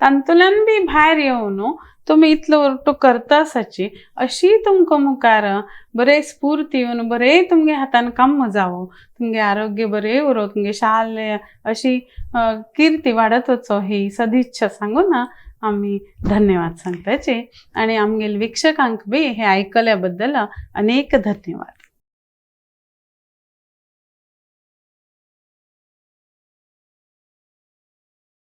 तातूंतल्यान बी भायर येवन न्हू तुमी इतलो वरटू करता आसाची. अशी तुमकां मुखार बरें स्फूर्ती येवन बरें तुमगे हातान काम जावो, तुमगे आरोग्य बरें उरो, तुमगे शाले अशी किर्ती वाडत वचो ही सदिच्छा सांगून आमी धन्यवाद सांगताचे. आनी आमगेले वीक्षकांक बी हे आयकल्या बद्दल अनेक धन्यवाद.